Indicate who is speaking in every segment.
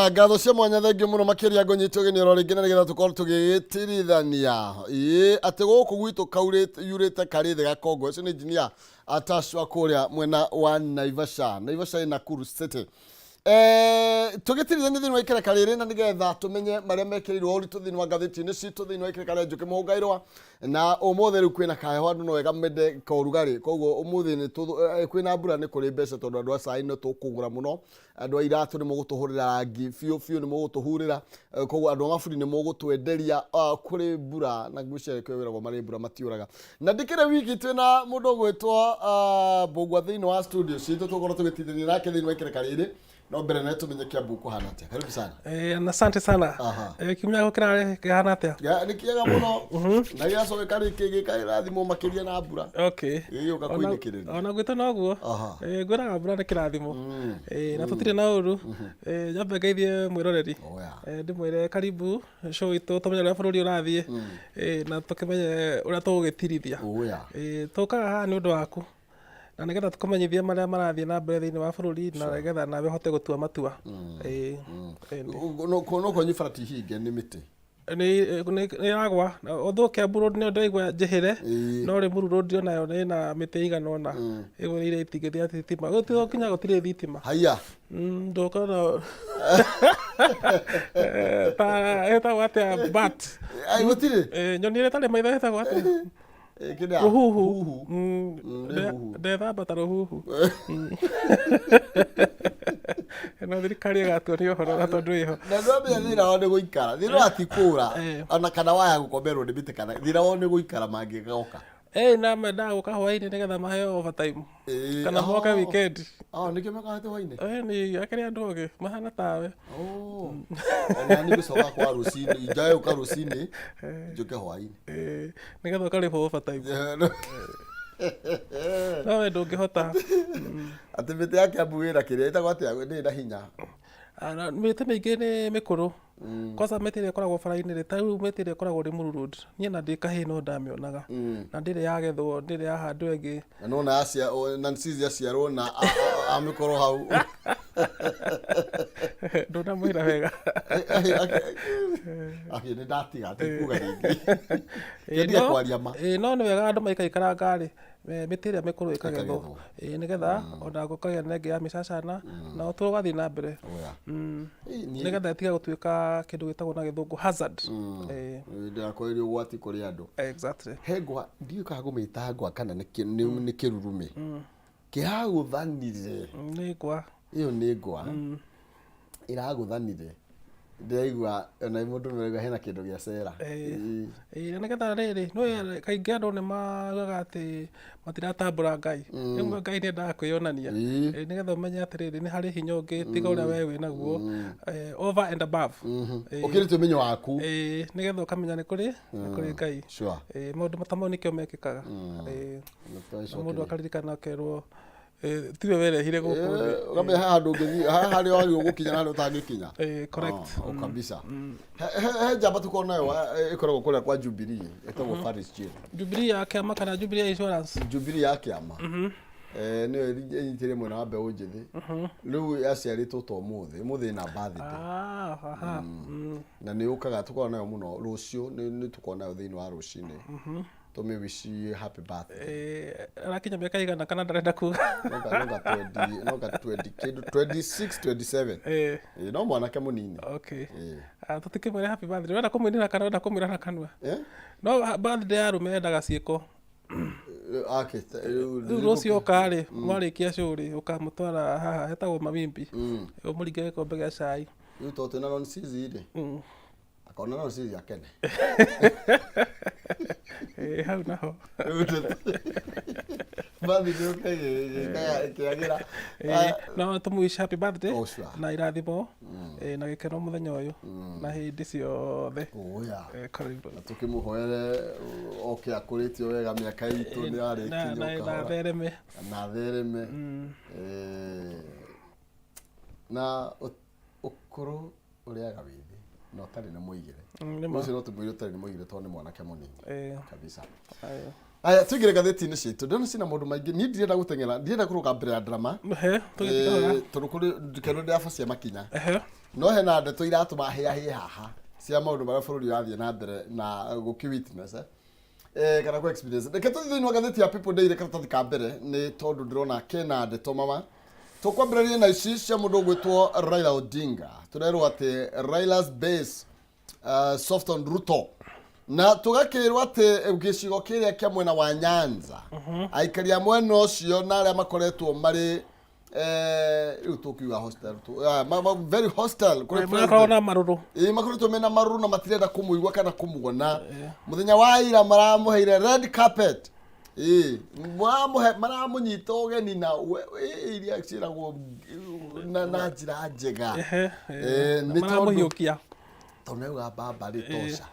Speaker 1: Aya, ngatho cia mwanya, thengiũ mũno makĩria. Ngũnyitwo ũgeni oro rĩngĩ na nĩgetha tũkorwo tũgĩgĩtirithania ĩĩ atĩ gũkũ gwitũ kaurĩte yurĩte karĩ thĩ gakongo. Ũcio nĩ engineer Atashwa kũrĩa mwena wa Naivasha. Naivasha ĩ Nakuru City. Tũgĩtirithania thĩinĩ wa ikereka rĩrĩ na nĩgetha tũmenye marĩa mekĩrĩirwo ũritũ thĩinĩ wa ngathĩti-inĩ citũ thĩinĩ wa ikereka rĩa Njũkĩ Mũhũngairwa. Na ũmũthĩ rĩu kwĩna kaheho, andũ no wega mende ka ũrugarĩ, koguo ũmũthĩ nĩ kwĩna mbura, nĩ kũrĩ mbeca tondũ andũ a cai nĩ tũkũgũra mũno, andũ a iratũ nĩ mũgũtũhũrĩra rangi biũ biũ, nĩ mũgũtũhurĩra. Koguo andũ a maburi nĩ mũgũtwenderia. Kũrĩ mbura na ngwĩciria kĩo wĩragwo marĩ mbura matiũraga. Na ndikĩrĩ wiki twĩna mũndũ ũgwĩtwo Mbũgua thĩinĩ wa studio citũ, tũgũkorwo tũgĩtithania nake thĩinĩ wa ikereka rĩrĩ. No mbere nĩ tũmenye Kiambu kũhana atĩa. Karibu sana.
Speaker 2: Na asante sana. Kiumia gĩaku kĩrarĩ kĩhana atĩa?
Speaker 1: Nĩ kĩega mũno na gĩgacoka karĩ kĩrathimwo makĩria na mbura ĩgĩũka kũinĩkĩrĩria.
Speaker 2: Ona gwitũ noguo. Ngwĩraga mbura nĩ kĩrathimo. Na tũtirĩ na ũru. Nyambe ngeithie mwĩroreri.
Speaker 1: Oya.
Speaker 2: Ndĩmwĩre karibu show itũ, tũmenye ũrĩa bũrũri ũrathiĩ na tũkĩmenye ũrĩa tũgũgĩtirithia.
Speaker 1: Oya.
Speaker 2: Tũkaga haha nĩ ũndũ waku na nĩgetha tũkũmenyithie marĩa marathiĩ na mbere thĩinĩ wa bũrũri na nĩgetha nawe ũhote gũtua matua.
Speaker 1: No kwanyu bara ti hinge nĩ mĩtĩ?
Speaker 2: Nĩ ĩragwa, although Kiambu Road nĩyo ndĩraigua njĩhĩre, no Limuru Road onayo ĩna mĩtĩ ĩigana ũna ĩgũrĩire itingĩ rĩa thitima. Gũtirĩ nginya gũtirĩ thitima.
Speaker 1: Haiya.
Speaker 2: Ndũkona ta ĩtagwo atĩa, bat?
Speaker 1: Ai, gũtirĩ.
Speaker 2: Nyoni ĩrĩa ĩtarĩ maitho ĩtagwo atĩa?
Speaker 1: Kĩrĩa?
Speaker 2: Rũhuhu.
Speaker 1: Huhu. Nĩ huhu.
Speaker 2: Ndethamba ta rũhuhu. No thirikari ĩgatuonia ũhoro na tondũ ĩho.
Speaker 1: Na ndwamenya thĩna wao nĩ gũikara, thĩna wa ti kũra ona kana waya gũkomerwo nĩ mĩtĩ, kana thĩna wao nĩ gũikara mangĩgoka.
Speaker 2: Na mendaga gũka hwaĩ-inĩ nĩgetha maheo overtime kana moke weekend.
Speaker 1: Oh, nĩkĩo mekaga hwaĩ-inĩ.
Speaker 2: Nĩ akĩrĩ andũ ogĩ mahana tawe.
Speaker 1: Oh. Ona niĩ ngũcoka kwa rũcinĩ, njae ũka rũcinĩ njũke hwaĩ-inĩ.
Speaker 2: Nĩgetha ũkarĩhwo overtime. No we ndũngĩhota.
Speaker 1: Atĩ mĩtĩ ya Kiambu wĩra kĩrĩa ĩtagwo atĩa ndĩrĩ na hinya?
Speaker 2: Ah, na mĩtĩ mĩingĩ nĩ mĩkũrũ. Kwanza mĩtĩ ĩrĩa ĩkoragwo bara-inĩ rĩ, ta rĩu mĩtĩ ĩrĩa ĩkoragwo Limuru Road, niĩ na ndĩ kahĩĩ no ndamĩonaga na ndĩrĩ yagethwo, ndĩrĩ yahandwo ĩngĩ.
Speaker 1: Na nona yacia Nancy aciarwo na amĩkorwo hau.
Speaker 2: Ndũnamwĩra wega.
Speaker 1: Akĩ nĩ ndatiga atikuga rĩngĩ. Kendia kwaria ma.
Speaker 2: No nĩ wega andũ maikaikaranga rĩ, mĩtĩ ĩrĩa mĩkũrũ ĩkagethwo.
Speaker 1: Ĩkagethwo.
Speaker 2: Nĩgetha ona gũkagĩa na ĩngĩ ya mĩcacana na ũtũũro ũgathiĩ na mbere.
Speaker 1: Oya.
Speaker 2: Nĩgetha ĩtige gũtuĩka kĩndũ gĩtagwo na gĩthũngũ hazard.
Speaker 1: Ndĩgakorwo ĩrĩ ũgwati kũrĩ andũ.
Speaker 2: Exactly.
Speaker 1: He ngwa, ndiũĩ kana ngũmĩta ngwa kana nĩ kĩrurumĩ kĩragũthanire.
Speaker 2: Nĩ ngwa.
Speaker 1: Ĩyo nĩ ngwa ĩragũthanire, ndĩraigua ona mũndũ no araigua hena kĩndũ gĩa cera.
Speaker 2: Na nĩgetha rĩrĩ, nĩũĩ kaingĩ andũ nĩ maugaga atĩ matiratambũra Ngai. Rĩmwe Ngai nĩ endaga kwĩyonania. Nĩgetha ũmenye atĩrĩrĩ, nĩ harĩ hinya ũngĩ tiga ũrĩa we wĩ naguo, over and above.
Speaker 1: Ũkĩrĩte ũmenyo waku.
Speaker 2: Nĩgetha ũkamenya nĩ kũrĩ Ngai. Maũndũ ta mau nĩkĩo mekĩkaga. Na mũndũ akaririkana akerwo tiwe werehire gũkũ thĩ.
Speaker 1: Ũkamenya he handũ ũngĩthiĩ, harĩa wagĩrĩirwo gũkinya na harĩa ũtangĩkinya.
Speaker 2: Correct.
Speaker 1: Oh, kabisa. He njamba tũkorwo nayo ĩkoragwo kũrĩa kwa Jubilee ĩtagwo Faris Jane.
Speaker 2: Jubilee ya kĩama kana Jubilee ya insurance?
Speaker 1: Jubilee ya kĩama. Nĩyo ĩnyitĩrĩire mwena wa mbeũ njĩthĩ. Rĩu yaciarĩtwo ta ũmũthĩ, ũmũthĩ ĩna birthday.
Speaker 2: Ah, aha.
Speaker 1: Na nĩ yũkaga, tũkoragwo nayo mũno rũciũ, nĩ tũkoragwo nayo thĩinĩ wa rũcinĩ. Tũmĩ wish happy birthday.
Speaker 2: Arakinya mĩaka igana kana ndarenda kuga?
Speaker 1: Noga 20, noga 20 kĩndũ, 26, 27. No mwanake mũnini.
Speaker 2: Okay. Ah, tũtikĩmwĩre happy birthday. Ũrenda kũmwĩnĩra kana ũrenda kũmwĩra na kanua?
Speaker 1: Eh?
Speaker 2: No birthday ya arũme yendaga ciĩko.
Speaker 1: Ake
Speaker 2: Rĩu rũciũ oka rĩ, mwarĩkia show rĩ, ũkamũtwara haha hetagwo Mawimbi, ũmũringe gĩkombe gĩa cai.
Speaker 1: Rĩu tondũ twĩna non season rĩ, akona non season akene.
Speaker 2: Hau naho.
Speaker 1: Birthday ĩkĩagĩra.
Speaker 2: No tũmũwish happy birthday.
Speaker 1: Oh, sure.
Speaker 2: Na irathimo na gĩkeno mũthenya ũyũ na hĩndĩ ciothe.
Speaker 1: Oya.
Speaker 2: Karibu.
Speaker 1: Na tũkĩmũhoere oke akũrĩtio wega, mĩaka itũ nĩ yarĩkinya
Speaker 2: na
Speaker 1: kahora.
Speaker 2: Thereme.
Speaker 1: Na thereme. Na ũkũrũ ũrĩaga wĩthĩ na ũtarĩ na mũigĩre.
Speaker 2: Nĩ ma.
Speaker 1: Ũcio no tũmwĩre ũtarĩ na mũigĩre tondũ nĩ mwanake mũnini kabisa.
Speaker 2: Ayo.
Speaker 1: Aya, tũingĩre ngathĩti-inĩ citũ. Ndĩrona cina maũndũ maingĩ. Niĩ ndirenda gũteng'era, ndirenda kũrũga mbere ya drama.
Speaker 2: He, tũgĩthiĩ kahora.
Speaker 1: Tondũ kũrĩ ndikeno ndĩrabacia makinya. No hena ndeto iratũma hĩahĩe haha cia maũndũ marĩa bũrũri ũrathiĩ na mbere na gũkĩ witness kana kũ experience. Reke tũthiĩ thĩinĩ wa ngathĩti ya People Daily, karatathi ka mbere, nĩ tondũ ndĩrona kena ndeto mama. Tũkwambĩrĩria na ici cia mũndũ ũgwĩtwo Raila Odinga. Tũrerwo atĩ Raila's base soft on Ruto, na tũgakĩrwo atĩ gĩcigo kĩrĩa kĩa mwena wa Nyanza, aikari a mwena ũcio na arĩa makoretwo marĩ rĩu tũkiuga hostile very hostile kũrĩ
Speaker 2: Marakoragwo
Speaker 1: president.
Speaker 2: na marũrũ.
Speaker 1: Ĩĩ, makoretwo mena marũrũ na matirenda kũmũigua kana kũmuona. Mũthenya wa ira maramũheire red carpet. Ĩĩ, maramũhe, maramũnyita ũgeni na iria ciĩragwo na njĩra njega. Nĩ tondũ
Speaker 2: Maramũhiũkia.
Speaker 1: Tondũ nĩauga baba rĩ tosha.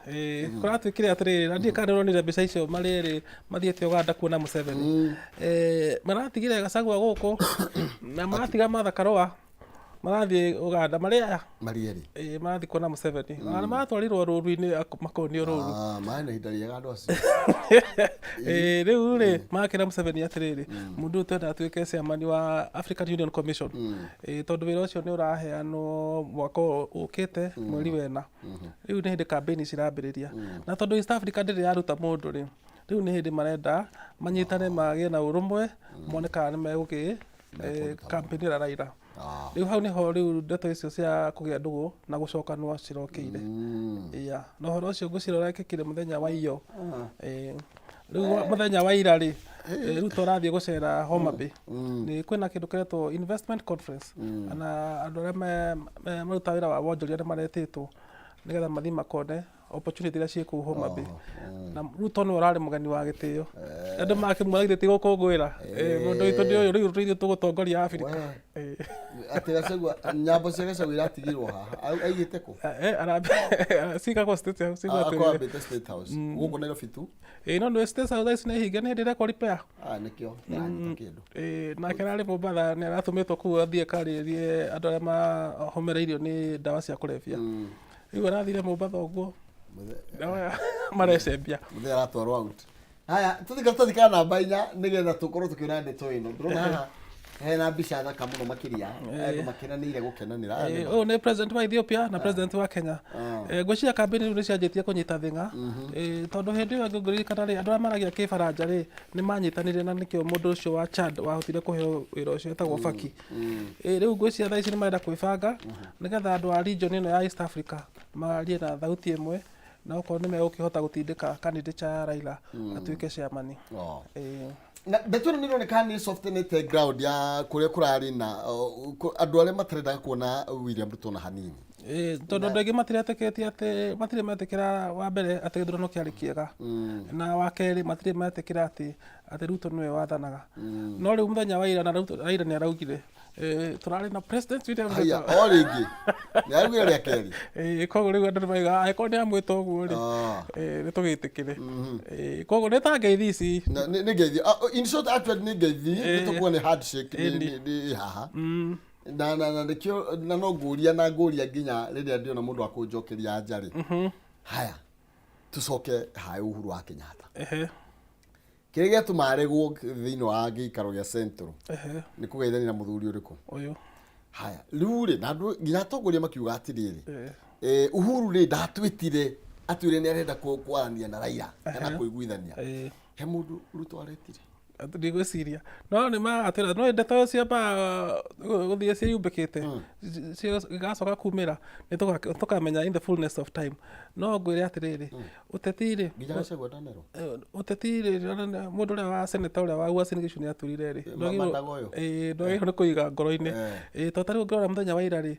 Speaker 2: Kũratuĩkire atĩrĩrĩ, na ndiĩ kana nĩũronire mbica icio marĩ erĩ mathiĩte Uganda kuona Museveni. Maratigire Gachagua gũkũ na maratiga Martha Karũa, marathiĩ Uganda marĩ aya.
Speaker 1: Marĩ erĩ.
Speaker 2: Marathiĩ kuona Museveni na maratwarirwo rũru-inĩ, makonio rũru.
Speaker 1: Ah, marĩ na ihinda rĩega andũ acio.
Speaker 2: Rĩu rĩ makĩra Museveni atĩrĩrĩ, mũndũ ũyũ twenda atuĩke chairman wa African Union Commission. Tondũ wĩra ũcio nĩ ũraheanwo mwaka ũyũ ũkĩte mweri wena. Rĩu nĩ hĩndĩ campaign cirambĩrĩria, na tondũ East Africa ndĩrĩ yaruta mũndũ rĩ, rĩu nĩ hĩndĩ marenda manyitane, magĩe na ũrũmwe, mone kana nĩ megũkĩ campaign Raila. Rĩu hau nĩho rĩu ndeto icio cia kũgĩa ndũgũ na gũcokanwo cirokĩire. Yeah. Na ũhoro ũcio ngwĩciria ũrekĩkire mũthenya wa iyo. Rĩu mũthenya wa ira rĩ, Ruto arathiĩ gũcera Homa Bay. Nĩ kwĩna kĩndũ kĩretwo investment conference, na andũ arĩa marutaga wĩra wa wonjoria nĩ maretĩtwo nĩgetha mathiĩ makone opportunity iria ciĩ kũu Homa Bay. Na Ruto nĩwe ũrarĩ mũgeni wa gĩtĩo. Andũ makĩmuona, githĩ ti gũkũngũĩra? Mũndũ witũ nĩ ũyũ, rĩu ithuĩ tũgũtongoria Africa.
Speaker 1: Atĩ Gachagua, nyambo cia Gachagua iratigirwo haha. Aigĩte kũ?
Speaker 2: Cigagwo State House.
Speaker 1: Akorwo ambĩte State House gũkũ Nairobi tu.
Speaker 2: Ĩĩ, no nĩ State House thaa ici nĩ hinge, nĩ hĩndĩ ĩrekwo repair.
Speaker 1: Ah, nĩkĩo ndaranyita kĩndũ.
Speaker 2: Nake ararĩ Mombatha, nĩ aratũmĩtwo kũu athiĩ akarĩrie andũ arĩa mahomereirio nĩ ndawa cia kũrebia. Rĩu arathire Mombatha ũguo ndawa marecembia.
Speaker 1: Mũthee aratwarwo out. Haya, tũthiĩ karatathi ka namba 4 nĩgetha tũkorwo tũkĩona ndeto ĩno. Ndĩrona haha hena mbica thaka mũno makĩria, andũ makenanĩire gũkenanĩra. Aya nĩ
Speaker 2: Ũyũ nĩ president wa Ethiopia na president wa Kenya. Ngwĩciria kambĩini rĩu nĩ cianjĩtie kũnyita thing'a. Tondũ hĩndĩ ĩyo ngũririkana rĩ, andũ arĩa maragia kĩbaranja rĩ, nĩ manyitanire, na nĩkĩo mũndũ ũcio wa Chad wahotire kũheo wĩra ũcio etagwo Faki. Rĩu ngwĩciria thaa ici nĩ marenda kwĩbanga nĩgetha andũ a region ĩno ya East Africa marie na thauti ĩmwe, na okorwo nĩ megũkĩhota gũtindĩka candidature ya Raila atuĩke chairman.
Speaker 1: Na ndeto ĩno nĩ ĩroneka nĩ softenete ground ya kũrĩa kũrarĩ na andũ arĩa matarendaga kuona William Ruto na hanini.
Speaker 2: Tondũ andũ aingĩ matiretĩkĩtie atĩ, matirĩ metĩkĩra wa mbere atĩ gĩthurano kĩarĩ kĩega, na wa kerĩ matirĩ metĩkĩra atĩ Ruto nĩwe wathanaga. No rĩu mũthenya wa ira na Raila nĩ araugire, tũrarĩ na President William
Speaker 1: Haya,
Speaker 2: Ruto.
Speaker 1: O rĩngĩ nĩ araugire rĩa kerĩ.
Speaker 2: Koguo rĩu andũ nĩ mauga angĩkorwo nĩ amwĩta ũguo rĩ, nĩ tũgĩtĩkĩre. Koguo nĩ ta ngeithi ici.
Speaker 1: Nĩ ngeithi. In short, actually nĩ ngeithi, nĩ tũkuona nĩ handshake nĩ haha. Na nĩkĩo na no ngũria na ngũria nginya rĩrĩa ndĩona mũndũ akũnjokeria anja rĩ. Haya, tũcoke hae Uhuru wa Kenyatta. Kĩrĩa gĩatũma aregwo thĩinĩ wa gĩikaro gĩa Central nĩ kũgeithania na mũthuri ũrĩkũ?
Speaker 2: Ũyũ.
Speaker 1: Haya, rĩu rĩ, na andũ nginya atongoria makiuga atĩrĩrĩ, Uhuru rĩ ndatwĩtire atwĩre nĩ arenda kwarania na Raila kana kũiguithania. He mũndũ Ruto aretire?
Speaker 2: Ndigwĩciria no nĩ magatwĩra, no ndeto ciambaga gũthiĩ ciĩyumbĩkĩte, igacoka kumĩra, nĩ tũkamenya in the fullness of time. No ngwĩre atĩrĩrĩ, ũteti rĩ,
Speaker 1: Nginya Gachagua ndanerwo.
Speaker 2: Ũteti rĩ, mũndũ ũrĩa wa seneta ũrĩa wa Uasin Gishu nĩ atwĩrire rĩ,
Speaker 1: Mandagoyo.
Speaker 2: Ndwagĩrĩirwo nĩ kũiga ngoro-inĩ. Tondũ ta rĩu ũngĩrora mũthenya wa ira rĩ,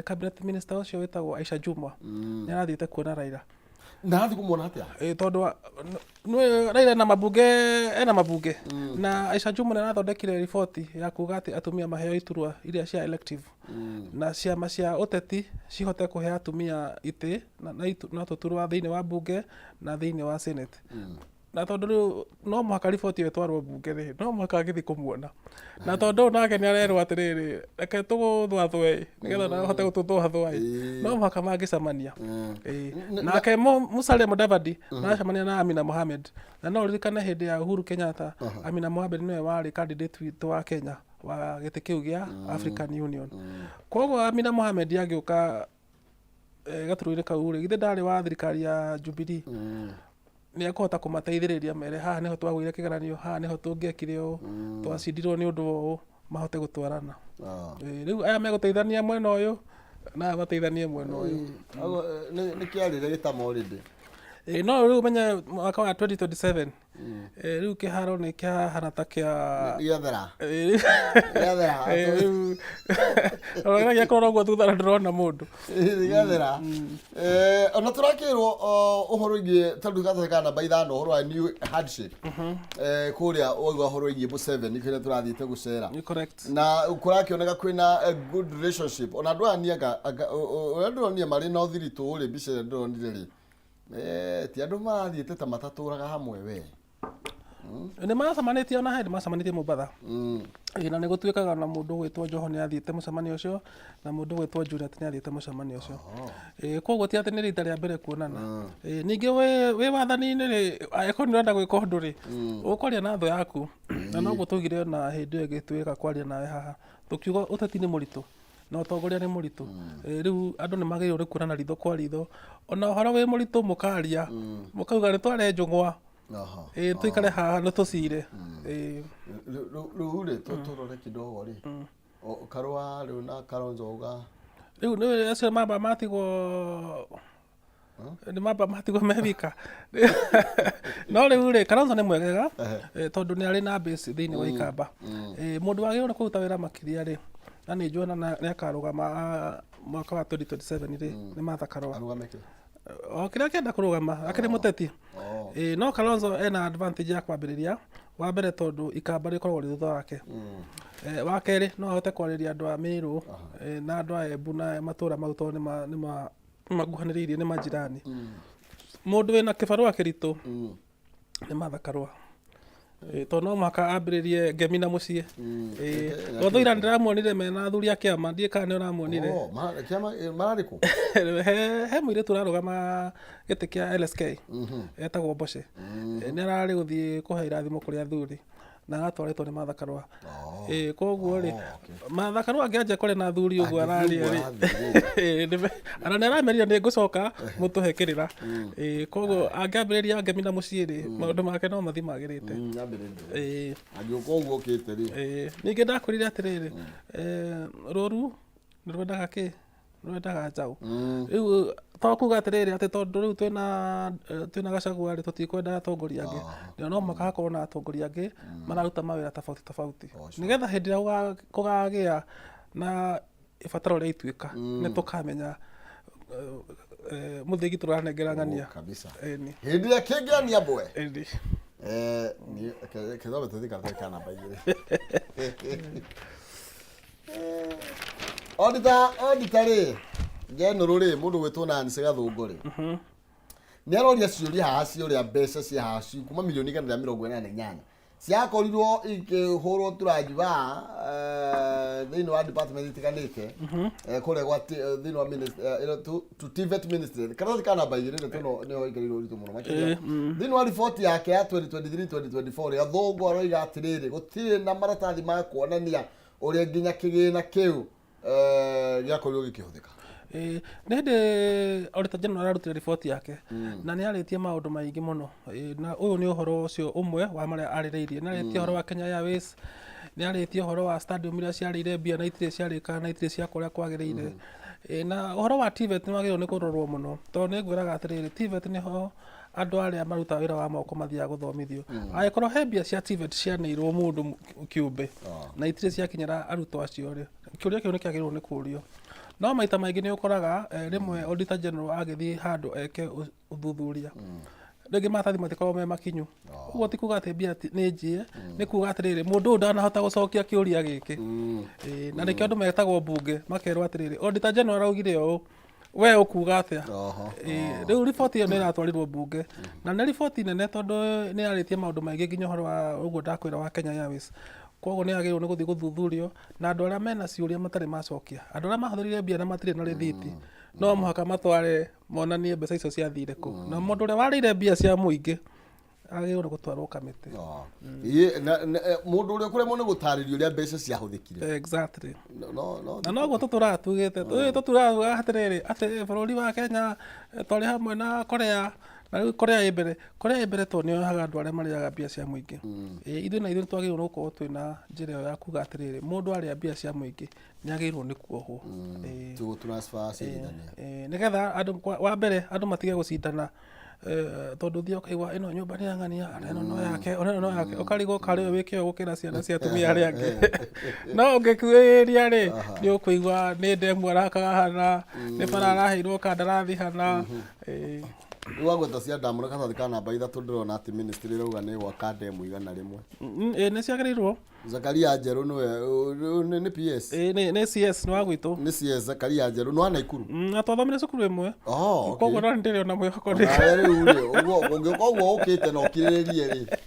Speaker 2: cabinet minister ũcio wĩtagwo Aisha Jumwa nĩ arathiĩte kuona Raila.
Speaker 1: Na arathiĩ kũmuona atĩa?
Speaker 2: Tondũ nĩũĩ Raila ena mabunge, ena mabunge, na Aisha Jumwa nĩ arathondekire riboti ya kuga atĩ atumia maheo iturwa iria cia elective, na ciama cia ũteti cihote kũhe atumia itĩ na tũturwa thĩinĩ wa bunge na thĩinĩ wa senate. Na tondũ rĩu no mũhaka riboti ĩyo ĩtwarwo bunge rĩ, no mũhaka agĩthiĩ kũmuona, na tondũ ũyũ nake nĩ arerwo atĩrĩrĩ, reke tũgũthwathwe nĩgetha nawe ũhote gũtũthwathwa ĩ, no mũhaka mangĩcemania. Nake Musalia Mudavadi maracemania na Amina Mohamed, na no ũririkane hĩndĩ ya Uhuru Kenyatta, Amina Mohamed nĩwe warĩ candidate witũ wa Kenya. wa gĩtĩ kĩu gĩa African Union. Koguo Amina Mohamed agĩũka gaturwa-inĩ kau rĩ, githĩ ndarĩ wa thirikari ya Jubilee? Nĩ ekũhota kũmateithĩrĩria mere haha nĩho twagũire kĩgeranio, haha nĩho tũngĩekire ũũ, twacindirwo nĩ ũndũ wa ũũ, mahote gũtwarana. Rĩu aya megũteithania mwena ũyũ na aya mateithanie mwena ũyũ.
Speaker 1: Nĩ kĩarĩre gĩtama already.
Speaker 2: No rĩu ũmenye mwaka wa 2027 rĩu kĩharo nĩ kĩhana ta kĩa
Speaker 1: Gĩathera.
Speaker 2: Gĩathera. Rĩu ũrona kũrora ũguo thutha na ndũrona mũndũ.
Speaker 1: Gĩathera. Ona tũrakĩrwo ũhoro wĩgiĩ tondũ gatheka namba 5 ũhoro wa new handshake. Kũrĩa waigua ũhoro wĩgiĩ Museveni kũrĩa tũrathiĩte gũcera.
Speaker 2: Nĩ correct.
Speaker 1: Na kũrakĩoneka kwĩna a good relationship. Ona andũ aya niĩ anga ũrĩa ndĩronire marĩ na ũthiritũ rĩ, mbica ĩrĩa ndĩronire rĩ, ti andũ marathiĩte ta matatũraga hamwe we.
Speaker 2: Nĩ macemanĩtie ona hĩndĩ macemanĩtie Mombatha. Na nĩ gũtuĩkaga na mũndũ ũgwĩtwo Joho nĩ athiĩte mũcemanio ũcio na mũndũ ũgwĩtwo Juliet nĩ athiĩte mũcemanio ũcio. Koguo ti atĩ nĩ rita rĩa mbere kuonana. Ningĩ wĩ wathani-inĩ rĩ, angĩkorwo nĩ ũrenda gwĩka ũndũ rĩ, ũkwaria na thũ yaku. Na noguo twaugire ona hĩndĩ ĩyo ĩngĩ twĩka kwaria nawe haha, tũkiuga ũteti nĩ mũritũ na ũtongoria nĩ mũritũ. Rĩu andũ nĩ magĩrĩirwo nĩ kuonana ritho kwa ritho, ona ũhoro wĩ mũritũ mũkaria, mũkauga nĩ tware njũng'wa, tũikare haha nĩ tũcire.
Speaker 1: Rĩu rĩ, tũrore kidogo rĩ, Karũa rĩu na Kalonzo uga
Speaker 2: Rĩu nĩ acio mamba matigwo nĩ mamba matigwo me wika. No rĩu rĩ, Kalonzo nĩ mwegega tondũ nĩ arĩ na base thĩinĩ wa Ikamba. Mũndũ wagĩrĩirwo nĩ kũruta wĩra makĩria rĩ, na nĩ njũĩ ona nĩ akarũgama mwaka wa 2027 rĩ, nĩ Martha Karũa.
Speaker 1: Arũgame kĩ?
Speaker 2: O kĩrĩa akĩenda kũrũgama, akĩrĩ mũteti. No Kalonzo ena advantage ya kwambĩrĩria wa mbere tondũ Ikamba rĩkoragwo rĩ thutha wake. Wa kerĩ no ahote kwarĩria andũ a Mĩrũ na andũ a Embu na matũra mau tondũ nĩ makuhanĩrĩirie, nĩ majirani. Mũndũ wĩna kĩbarũa kĩritũ nĩ Martha Karũa. Tondũ no mũhaka ambĩrĩrie ngemi na mũciĩ. Tondũ ira ndĩramuonire mena athuri a kĩama, ndiũĩ kana nĩ ũramuonire.
Speaker 1: Oh, kĩama mararĩ kũ?
Speaker 2: He mũirĩtu ũrarũgama gĩtĩ kĩa LSK, etagwo Mboce. Nĩ ararĩ gũthiĩ kũhe irathimo kũrĩ athuri na aratwarĩtwo nĩ Martha Karũa. Koguo rĩ, Martha Karũa angĩanjia kwaria na athuri ũguo araria rĩ, ona nĩ aramerire nĩ ngũcoka mũtũhe kĩrĩra. Koguo angĩambĩrĩria ngemi na mũciĩ rĩ, maũndũ make no mathiĩ magĩrĩte.
Speaker 1: Angĩũka ũguo okĩte rĩ.
Speaker 2: Ningĩ ndakwĩrire atĩrĩrĩ, rũru nĩ rwendaga kĩ? Rwendaga njaũ. Rĩu to kuga atĩrĩrĩ atĩ tondũ rĩu twĩna Gachagua rĩ, tũtikwenda atongoria angĩ. No mũhaka hakorwo na atongoria angĩ mararuta mawĩra tofauti tofauti. Nĩgetha hĩndĩ ĩrĩa kũgagĩa na ibataro rĩa ituĩka, nĩ tũkamenya mũthĩgi tũranengera ng'ania.
Speaker 1: Kabisa. Hĩndĩ ĩrĩa kĩngĩania mbwe. Kĩthome tũthiĩ karatathi ka namba 2. Auditor, auditor rĩ, General rĩ, mũndũ gwĩtwo Nancy Gathũngũ rĩ, nĩ aroria ciũria haha cia ũrĩa mbeca cia haha kuma milioni 188 ciakorirwo ikĩhũrwo tũranjiba thĩinĩ wa department itiganĩte, kũrĩa gwa thĩinĩ wa ĩno to TVET ministry. Karatathi ka namba 2 ndeto ĩno nĩyo ĩkĩrĩirwo ũritũ mũno makĩria. Thĩinĩ wa riboti yake ya 2023 2024 rĩ, Gathũngũ aroiga atĩrĩrĩ, gũtirĩ na maratathi ma kuonania ũrĩa nginya kĩgĩna kĩu gĩakorirwo gĩkĩhũthĩka.
Speaker 2: Nĩ hĩndĩ Auditor General ararutire riboti yake na nĩ arĩtie maũndũ maingĩ mũno. Na ũyũ nĩ ũhoro ũcio ũmwe wa marĩa arĩrĩirie. Nĩ arĩtie ũhoro wa Kenya Airways, nĩ arĩtie ũhoro wa stadium iria ciarĩire mbia na itirĩ ciarĩka na itirĩ ciakwo ũrĩa kwagĩrĩire. Na ũhoro wa TVET nĩ wagĩrĩirwo nĩ kũrorwo mũno tondũ nĩ ngwĩraga atĩrĩrĩ, TVET nĩho andũ arĩa marutaga wĩra wa moko mathiaga gũthomithio. Angĩkorwo he mbia cia TVET cianeirwo mũndũ kĩũmbe na itirĩ ciakinyĩra arutwo acio rĩ, kĩũria kĩu nĩ kĩagĩrĩirwo nĩ kũrio. No maita maingĩ nĩ ũkoraga rĩmwe Auditor General agĩthiĩ handũ eke ũthuthuria, rĩngĩ maratathi matikoragwo me makinyu. Ũguo ti kuga atĩ mbia nĩ njie, nĩ kuga atĩrĩrĩ, mũndũ ũyũ ndanahota gũcokia kĩũria gĩkĩ. Na nĩkĩo andũ metagwo mbunge makerwo atĩrĩrĩ, Auditor General araugire ũũ, we ũkuga atĩa? Rĩu riboti ĩyo nĩ ĩratwarirwo mbunge na nĩ riboti nene tondũ nĩ yarĩtie maũndũ maingĩ nginya ũhoro wa ũguo ndakwĩra wa Kenya Airways. Koguo nĩ yagĩrĩirwo nĩ gũthiĩ gũthuthurio na andũ arĩa mena ciũria matarĩ macokia, andũ arĩa mahũthĩrire mbia na matirĩ na rĩthiti, no mũhaka matware monanie mbeca icio ciathire kũ. Na mũndũ ũrĩa warĩire mbia cia mũingĩ Agĩrĩirwo nĩ gũtwarwo kamĩtĩ.
Speaker 1: Ah. Ĩĩ, mũndũ ũrĩa ũkũremwo nĩ gũtarĩria ũrĩa mbeca ciahũthĩkire.
Speaker 2: Exactly.
Speaker 1: No no no
Speaker 2: Na noguo tũtũraga tugĩte, tũturaga tugaga atĩrĩrĩ, atĩ bũrũri wa Kenya twarĩ hamwe na Korea, na rĩu Korea ĩ mbere. Korea ĩ mbere tondũ nĩyohaga andũ arĩa marĩaga mbia cia mũingĩ. Ithuĩ na ithuĩ nĩtwagĩrĩirwo nĩ gũkorwo twĩna njĩra ĩyo ya kuga atĩrĩrĩ, mũndũ arĩa mbia cia mũingĩ nĩagĩrĩirwo nĩ kuohwo.
Speaker 1: Tũgũ transfer ciringithania.
Speaker 2: Nĩgetha andũ wa mbere andũ matige gũcindana, tondũ ũthiaga ũkaigua ĩno nyũmba nĩ ya ng'ania, ona ĩno no yake, ona ĩno no yake, ũkarigwo karĩ we wĩ kĩo gũkĩra ciana cia atumia arĩa angĩ. No ũngĩkuhĩrĩria rĩ, nĩ ũkũigua nĩ ndemu arakaga hana, nĩ bara araheirwo kandarathi hana.
Speaker 1: Rĩu wagweta cia ndamu na karatathi ka namba 3, ndĩrona atĩ ministry ĩrauga nĩ gwaka ndemu 100.
Speaker 2: Ĩĩ, nĩ ciagĩrĩirwo.
Speaker 1: Zakaria Njerũ nĩwe nĩ PS.
Speaker 2: Ĩĩ, nĩ CS, nĩ wa gwitũ.
Speaker 1: Nĩ CS Zakaria Njerũ, nĩ wa Naikuru.
Speaker 2: Na twathomire cukuru ĩmwe.
Speaker 1: Oh, okay.
Speaker 2: Koguo no nĩ ndĩrĩ ona mwĩhoko ndĩ.
Speaker 1: Nawe rĩu rĩ, ũguo ũngĩũka ũguo ũkĩte na ũkirĩrĩrie rĩ,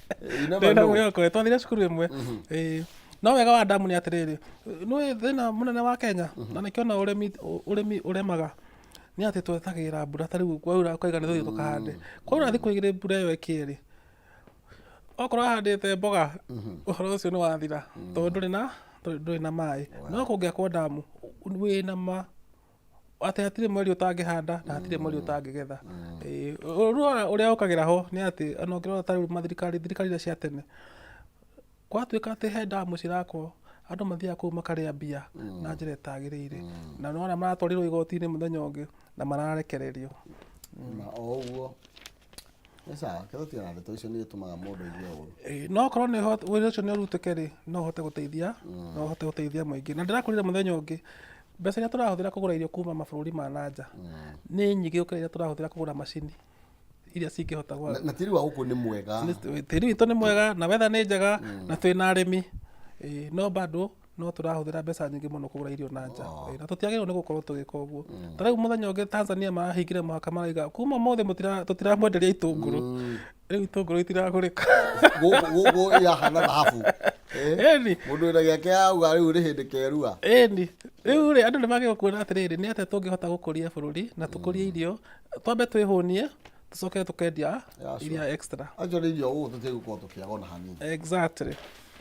Speaker 1: you never
Speaker 2: Ndĩ na
Speaker 1: know.
Speaker 2: mwĩhoko, twathire cukuru ĩmwe. Ĩĩ. No wega wa ndamu nĩ atĩrĩrĩ, nĩũĩ thĩna mũnene wa Kenya, na nĩkĩo ona ũrĩmi ũremaga, nĩ atĩ twetagĩrĩra mbura, ta rĩu kwaura ũkauga nĩ tũthiĩ tũkahande. Kwaura thikũ 2 mbura ĩyo ĩkĩe rĩ, okorwo ahandĩte mboga, ũhoro ũcio nĩ wathira, tondũ ndũrĩ na maĩ. No kũngĩakwo ndamu, wĩna ma atĩ hatirĩ mweri ũtangĩhanda na hatirĩ mweri ũtangĩgetha. Ĩĩ, ũru ũrĩa ũkagĩra ho nĩ atĩ ona ũngĩrora ta rĩu mathirikari, thirikari iria cia tene, gwatuĩka atĩ he ndamu cirakwo, andũ mathiaga kũu makarĩa mbia na njĩra ĩtagĩrĩire, na nĩwona maratwarirwo igoti-inĩ mũthenya ũngĩ na mararekererio.
Speaker 1: Na o ũguo nĩ sawa, kĩrĩa na ndeto icio nĩ itũmaga mũndũ aigue ũru.
Speaker 2: Ĩĩ, no okorwo nĩ wĩra ũcio nĩ ũrutĩke rĩ, no ũhote gũteithia mũingĩ. Na ndĩrakwĩrire mũthenya ũngĩ, mbeca iria tũrahũthĩra kũgũra irio kuma mabũrũri ma na nja nĩ nyingĩ gũkĩra iria tũrahũthĩra kũgũra macini iria cingĩhota gwa
Speaker 1: Na tĩri wa gũkũ nĩ mwega.
Speaker 2: Tĩri witũ nĩ mwega na wetha nĩ njega na twĩna arĩmi. Ĩĩ, no bado no tũrahũthĩra mbeca nyingĩ mũno kũgũra irio na nja. Ĩĩ, na tũtiagĩrĩirwo nĩ gũkorwo tũgĩka ũguo. Ta rĩu mũthenya ũngĩ Tanzania marahingire mũhaka, maraiga kuma ũmũthĩ tũtiramwenderia itũngũrũ. Rĩu itũngũrũ itiragũrĩka.
Speaker 1: Gũkũ irahana thahabu.
Speaker 2: Ĩni.
Speaker 1: Mũndũ wĩna gĩake auga rĩu nĩ hĩndĩ kerua.
Speaker 2: Ĩni, rĩu rĩ, andũ nĩ magĩrĩirwo kuona atĩrĩrĩ, nĩ atĩa tũngĩhota gũkũria bũrũri na tũkũrie irio, twambe twĩhũnie, tũcoke tũkendia iria extra.
Speaker 1: Actually irio gũkũ tũtigũkorwo tũkĩaga ona hanini.
Speaker 2: Exactly.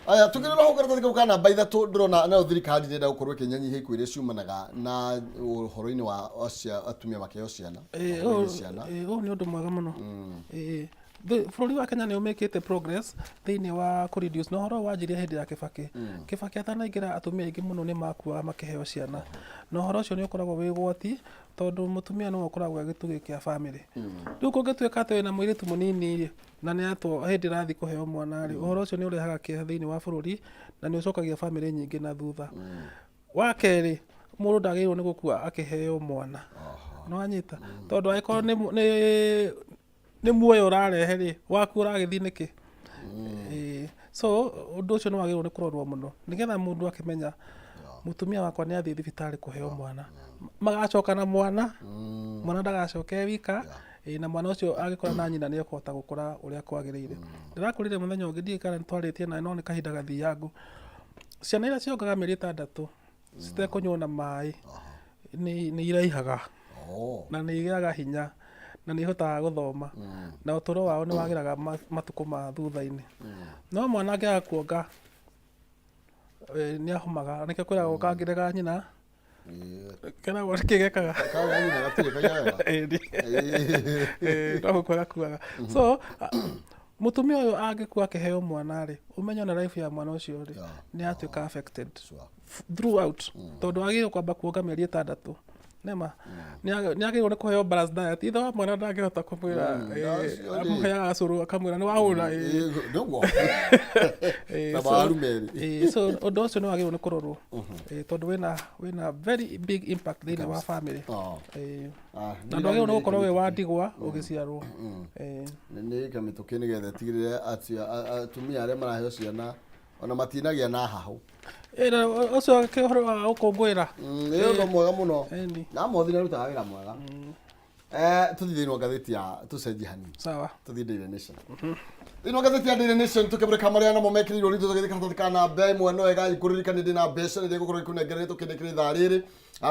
Speaker 1: Aya, tukĩrora hau karatathi kau ka namba 3, ndĩrona nayo thirikari nĩrenda gũkorwo ĩkĩnyanyihia ikuũ iria ciumanaga na ũhoro-inĩ wa atumia makĩheo ciana. Ũhoro-inĩ ciana.
Speaker 2: Ũyũ nĩ ũndũ mwega mũno. Ĩĩ, bũrũri wa Kenya nĩ ũmĩkĩte progress thĩinĩ wa kũ reduce, na ũhoro ũyũ wanjirie hĩndĩ ya Kibaki. Kibaki atanaingĩra, atumia aingĩ mũno nĩ makuaga makĩheo ciana, na ũhoro ũcio nĩ ũkoragwo wĩ ũgwati, tondũ mũtumia nĩwe ũkoragwo e gĩtugĩ kĩa bamĩrĩ. Rĩu kũngĩtuĩka atĩ wĩna mũirĩtu mũnini rĩ, na nĩ atwo hĩndĩ ĩrathiĩ kũheo mwana rĩ, ũhoro ũcio nĩ ũrehaga kĩeha thĩinĩ wa bũrũri na nĩ ũcokagia bamĩrĩ nyingĩ na thutha. Wa kerĩ, mũndũ ndagĩrĩirwo nĩ gũkua akĩheo mwana. Nĩ wanyita? Tondũ angĩkorwo nĩ muoyo ũrarehe rĩ, waku ũragĩthiĩ nĩkĩ? Ĩĩ. So ũndũ ũcio nĩ wagĩrĩirwo nĩ kũrorwo mũno, nĩgetha mũndũ akĩmenya mũtumia wakwa nĩ athiĩ thibitarĩ kũheo mwana, magacoka na mwana, mwana ndagacoke e wika. Ĩĩ, na mwana ũcio angĩkora na nyina nĩ ekũhota gũkũra ũrĩa kwagĩrĩire. Ndĩrakwĩrire mũthenya ũngĩ, ndiũĩ kana nĩ twarĩtie nawe, no nĩ kahinda gathiangu, ciana iria ciongaga mĩeri 6 citekũnyua na maĩ nĩ iraihaga na nĩ igĩaga hinya na nĩ ihotaga gũthoma, na ũtũro wao nĩ wagĩraga matukũ ma thutha-inĩ. No mwana angĩaga kuonga, nĩ ahomaga. Nĩkĩo kwĩragwo kangĩrega nyina keragwo nĩkĩ gekaga.
Speaker 1: Kaga nyina gatirĩ kaiga wega.
Speaker 2: Ĩni. Ĩĩ, no gũkua gakuaga. So mũtumia ũyũ angĩkua akĩheo mwana rĩ, ũmenye ona life ya mwana ũcio rĩ, nĩ yatuĩka affected throughout, tondũ agĩrĩirwo kwamba kuonga mĩeri 6 nĩma nĩ agĩrĩirwo nĩ kũheo balanced diet. Ithe wa mwana ndangĩhota kũmwĩra,
Speaker 1: Ndacio rĩ.
Speaker 2: amũheaga cũrũ akamwĩra nĩ wahũra, ĩĩ.
Speaker 1: Ĩĩ, nĩguo.
Speaker 2: Ĩĩ,
Speaker 1: Ta
Speaker 2: so-
Speaker 1: waru merĩ.
Speaker 2: Ĩĩ, so ũndũ ũcio nĩ wagĩrĩirwo nĩ kũrorwo, ĩĩ, tondũ wĩna very big impact thĩinĩ wa family. Ĩĩ. Na ndwagĩrĩirwo nĩ gũkorwo wĩ wa ndigwa ũgĩciarwo. Ĩĩ.
Speaker 1: Nĩ ĩka mĩtũkĩ nĩgetha ĩtigĩrĩre atĩ atumia arĩa maraheo ciana ona matinagĩa na hahũ.
Speaker 2: Ĩĩ, na ũcio akĩ ũhoro wa gũkũngũĩra.
Speaker 1: Nĩ ũndũ mwega mũno.
Speaker 2: Ĩni.
Speaker 1: Na Mothi nĩ arutaga wĩra mwega. Tũthiĩ thĩinĩ wa ngathĩti ya, tũcenjie hanini.
Speaker 2: Sawa.
Speaker 1: Tũthiĩ Daily Nation. Thĩinĩ wa ngathĩti ya Daily Nation tũkĩmũrĩka marĩa namo mekĩrĩirwo ritũ tũgĩthiĩ karatathi ka namba ĩmwe no wega ikũririkanie ndĩ na mbeca rĩrĩa igũkorwo ikũnengereire tũkĩnĩkĩra ithaa rĩrĩ.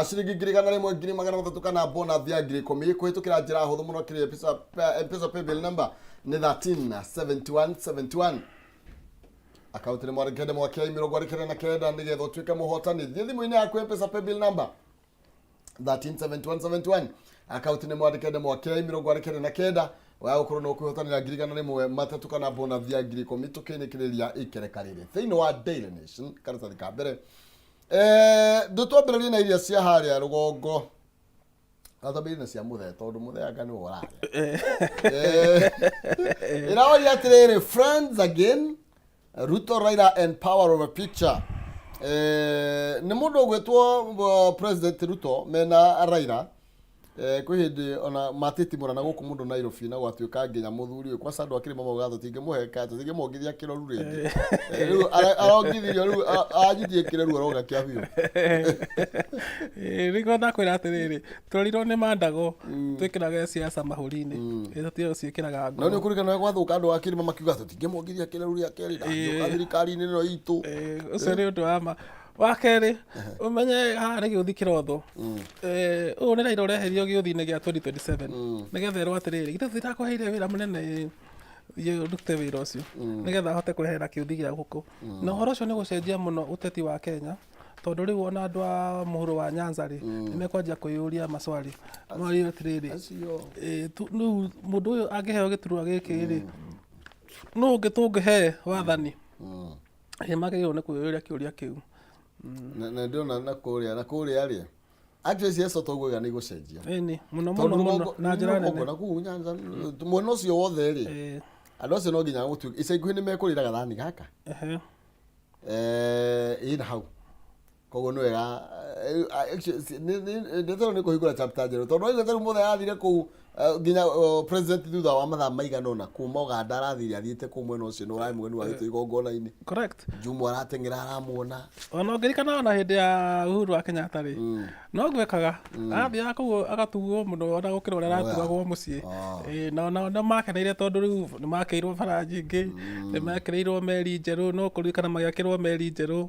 Speaker 1: Ciringi 100,000, 300,000 kana bonus ya 10,000 kũhĩtũkĩra njĩra hũthũ mũno kĩrĩa M-Pesa paybill number nĩ 13 71 71. Akaunti nĩ mwarĩ kenda mwakĩa 49 nĩgetha ũtuĩke mũhotani. Thiĩ thimũ-inĩ yaku M-Pesa paybill number 137171, akaunti nĩ mwandĩke ndemwa K 49 wa gũkorwo no kwĩhotanĩra 103,000 kana bonus ya 10,000 tũkĩnĩkĩrĩria ikereka rĩrĩ thĩinĩ wa Daily Nation karatathi ka mbere. Ndũtwambĩrĩrie na iria cia harĩa rũgongo, atwambĩrĩrie na cia mũthee tondũ mũthee anga nĩwe ũrarĩa. Ĩraoria atĩrĩrĩ, "Friends again, Ruto, Raila and power of a picture." Nĩ mũndũ ũgwĩtwo President Ruto mena Raila, kwĩ hĩndĩ ona matitimũrana gũkũ mũndũ Nairobi na gwatuĩka nginya mũthuri ũyũ kwaca andũ akĩrĩ mamauga tũtingĩmũhe ka tũtingĩmuongithia kĩroru rĩngĩ. Rĩu arongithirio rĩu anyitie kĩreru aroga kĩa biũ.
Speaker 2: Nĩguo ndakwĩra atĩrĩrĩ, twerirwo nĩ mandago twĩkĩrage siasa mahũri-inĩ. Tũtige gũciĩkĩraga
Speaker 1: No nĩ
Speaker 2: ngoro.
Speaker 1: ũkũririkana gwathuka andũ a kĩrĩma makiuga tũtingĩmuongithia kĩreru rĩa kerĩ ndangĩũka thirikari-inĩ ĩno itũ.
Speaker 2: Ũcio nĩ ũndũ wa ma. Wa kerĩ, ũmenye haha nĩ gĩũthi kĩrotho. Ũyũ nĩ Raila ũreherio gĩũthi-inĩ gĩa 2027 nĩgetha erwo atĩrĩrĩ, githĩ tũtirakũheire wĩra mũnene? Ĩ, thiĩ ũrute wĩra ũcio nĩgetha ahote kweherera kĩũthi gĩa gũkũ. Na ũhoro ũcio nĩ gũcenjia mũno ũteti wa Kenya, tondũ rĩu ona andũ a mũhuro wa Nyanza rĩ, nĩ mekwanjia kwĩyũria maswali morio atĩrĩrĩ,
Speaker 1: acio
Speaker 2: rĩu mũndũ ũyũ angĩheo gĩturwa gĩkĩ rĩ, nũ ũngĩ tũngĩhe wathani? Nĩ magĩrĩirwo nĩ kwĩyũria kĩũria kĩu.
Speaker 1: Na ndĩrona na kũrĩa rĩ, actually ciaca toguo nĩ igũcenjia.
Speaker 2: Ĩni, mũno
Speaker 1: tondũ
Speaker 2: mũno mũno
Speaker 1: rũgongo
Speaker 2: na njĩra
Speaker 1: rũgongo
Speaker 2: nene.
Speaker 1: Na kũu Nyanza mwena ũcio wothe rĩ, andũ acio no nginya gũtuĩka ica ikuhĩ nĩ mekũrĩra gathani gaka. Ĩna hau koguo nĩ wega, ndeto nĩ kũhingũra chapter njerũ tondũ waigua tarĩu mũthee arathire kũu, nginya president thutha wa mathaa maigana ũna kuma Uganda arathire athiĩte kũu mwena ũcio nĩ ũrarĩ mũgeni wa gĩtũ igongona-inĩ.
Speaker 2: Correct.
Speaker 1: Jumwa arateng'era aramuona.
Speaker 2: Ona ũngĩririkana ona hĩndĩ ya Uhuru wa Kenyatta rĩ, no gwekaga arathiaga kũu agatuo mũno ona gũkĩra ũrĩa aratugagwo mũciĩ. Na ona nĩ makeneire tondũ rĩu nĩ makĩirwo bara nyingĩ, nĩ mekĩrĩirwo meri njerũ, no kũririkana magĩakĩrwo meri njerũ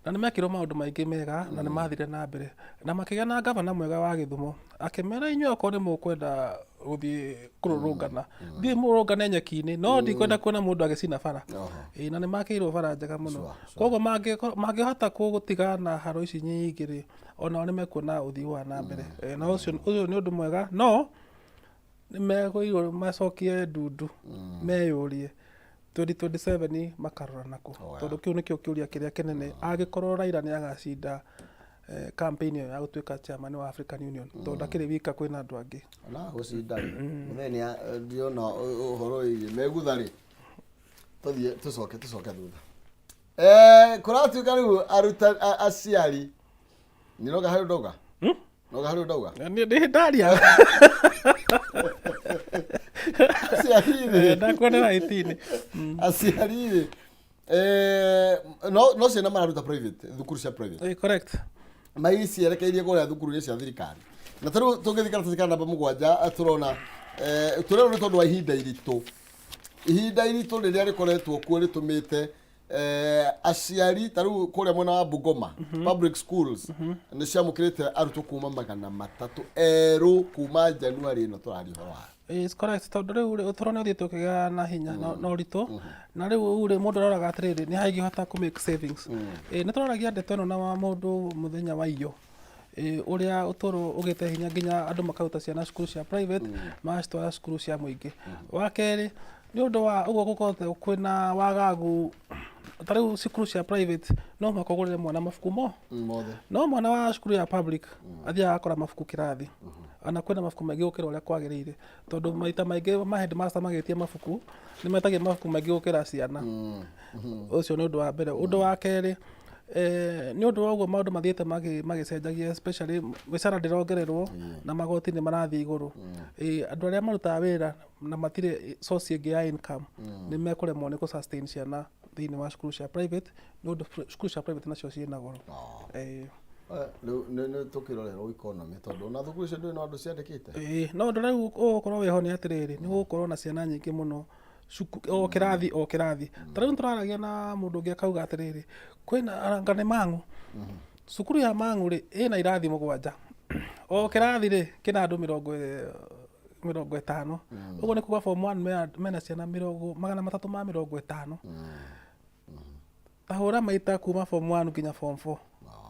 Speaker 2: na nĩ mekĩrwo maũndũ maingĩ mega na nĩ mathire na mbere na makĩgĩa na gavana mwega wa Gĩthumo akĩmera, "Inyuĩ okorwo nĩ mũkwenda gũthiĩ kũrũrũngana, thiĩ mũrũrũngane nyeki-inĩ, no ndikwenda kuona mũndũ agĩcina bara." Ĩĩ, na nĩ makĩirwo bara njega mũno. Koguo mangĩhota gũtiga na haro ici nyingĩ rĩ, onao nĩ mekuona ũthii wa na mbere. Na ũcio nĩ ũndũ mwega, no nĩ megũirwo macokie ndundu meyũrie 2027 makarora nakũ, tondũ kĩu nĩkĩo kĩũria kĩrĩa kĩnene angĩkorwo Raila nĩ agacinda campaign ĩyo ya gũtuĩka chairman wa African Union, tondũ ndakĩrĩ wika, kwĩna andũ angĩ.
Speaker 1: Ona gũcinda rĩ, mũthee nĩ ndĩrona ũhoro wĩgiĩ megutha rĩ, tũthiĩ tũcoke thutha. Kũratuĩka rĩu aruta aciari nĩ noga harĩ ndauga, noga harĩ ndauga.
Speaker 2: Niĩ ndĩ ndaria.
Speaker 1: Aciari rĩ,
Speaker 2: ndakuonera ĩtini.
Speaker 1: Aciari rĩ, no ciana mararuta private, thukuru cia private.
Speaker 2: Correct.
Speaker 1: Maicierekeirie kũrĩa thukuru-inĩ cia thirikari. Na tarĩu tũngĩthiĩ karatathi ka namba 7, tũrona tũrerwo nĩ tondũ wa ihinda iritũ, ihinda iritũ rĩrĩa rĩkoretwo kuo rĩtũmĩte aciari ta rĩu kũrĩa mwena wa Bungoma public schools nĩ ciamũkĩrĩte arutwo kuma 300 erũ kuma January ĩno tũraria ũhoro wayo.
Speaker 2: It's correct, tondũ rĩu rĩ, ũtũũro nĩ ũthiĩte ũkĩgĩaga na hinya na ũritũ, na rĩu rĩ, mũndũ aroraga atĩrĩrĩ, nĩ haingĩhota kũ make savings. Nĩ tũroragia ndeto ĩno na wa mũndũ mũthenya wa iyo, ũrĩa ũtũũro ũgĩte hinya nginya andũ makaruta ciana cukuru cia private magacitwara cukuru cia mũingĩ. Wa kerĩ, nĩ ũndũ wa ũguo gũkorwo kwĩna wagagu, ta rĩu cukuru cia private no mũhaka ũgũrĩre mwana mabuku mo
Speaker 1: mothe.
Speaker 2: No mwana wa cukuru ya public athiaga akora mabuku kĩrathi, ona kwĩna mabuku maingĩ gũkĩra ũrĩa kwagĩrĩire, tondũ maita maingĩ ma headmaster magĩtia mabuku nĩ metagia mabuku maingĩ gũkĩra ciana. Ũcio nĩ ũndũ wa mbere. Ũndũ wa kerĩ, nĩ ũndũ wa ũguo maũndũ mathiĩte magĩcenjagia, especially mĩcara ndĩrongererwo na magoti nĩ marathiĩ igũrũ. Andũ arĩa marutaga wĩra na matirĩ source ĩngĩ ya income nĩ mekũremwo nĩ kũ sustain ciana thĩinĩ wa cukuru cia private, nĩ ũndũ cukuru cia private nacio ciĩna goro.
Speaker 1: Rĩu nĩ tũkĩrorerwo economy, tondũ ona thukuru icio ndũrĩ na andũ ciandĩkĩte.
Speaker 2: Ĩĩ, no ũndũ rĩu ũgũkorwo wĩho nĩ atĩrĩrĩ, nĩ gũgũkorwo na ciana nyingĩ mũno. o kĩrathi o kĩrathi. Ta rĩu nĩtũraragia na mũndũ ũngĩ akauga atĩrĩrĩ, kwĩna anga nĩ Mang'u, cukuru ya Mang'u rĩ, ĩna irathi 7, o kĩrathi rĩ kĩna andũ 50. Ũguo nĩ kuga form 1 mena ciana 350. Ta hũra maita kuma form 1 nginya form 4,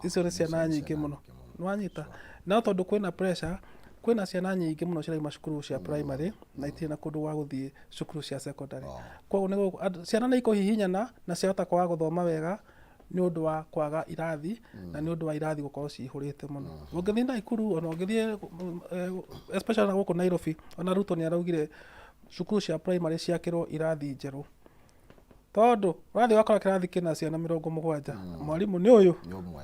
Speaker 2: icio nĩ ciana nyingĩ mũno, nĩwanyita? No tondũ kwĩna pressure, kwĩna ciana nyingĩ mũno cirauma cukuru cia primary na itirĩ na kũndũ gwa gũthiĩ cukuru cia secondary. Koguo ciana nĩ ikũhihinyana na ciahota kwaga gũthoma wega nĩ ũndũ wa kwaga irathi na nĩ ũndũ wa irathi gũkorwo cihũrĩte mũno. Ũngĩthiĩ Naikuru, ona ũngĩthiĩ especially na gũkũ Nairobi, ona Ruto nĩ araugire cukuru cia primary ciakĩrwo irathi njerũ, tondũ ũrathiĩ ũgakora kĩrathi kĩna ciana 70, mwarimũ nĩ ũyũ.
Speaker 1: Nĩ ũmwe.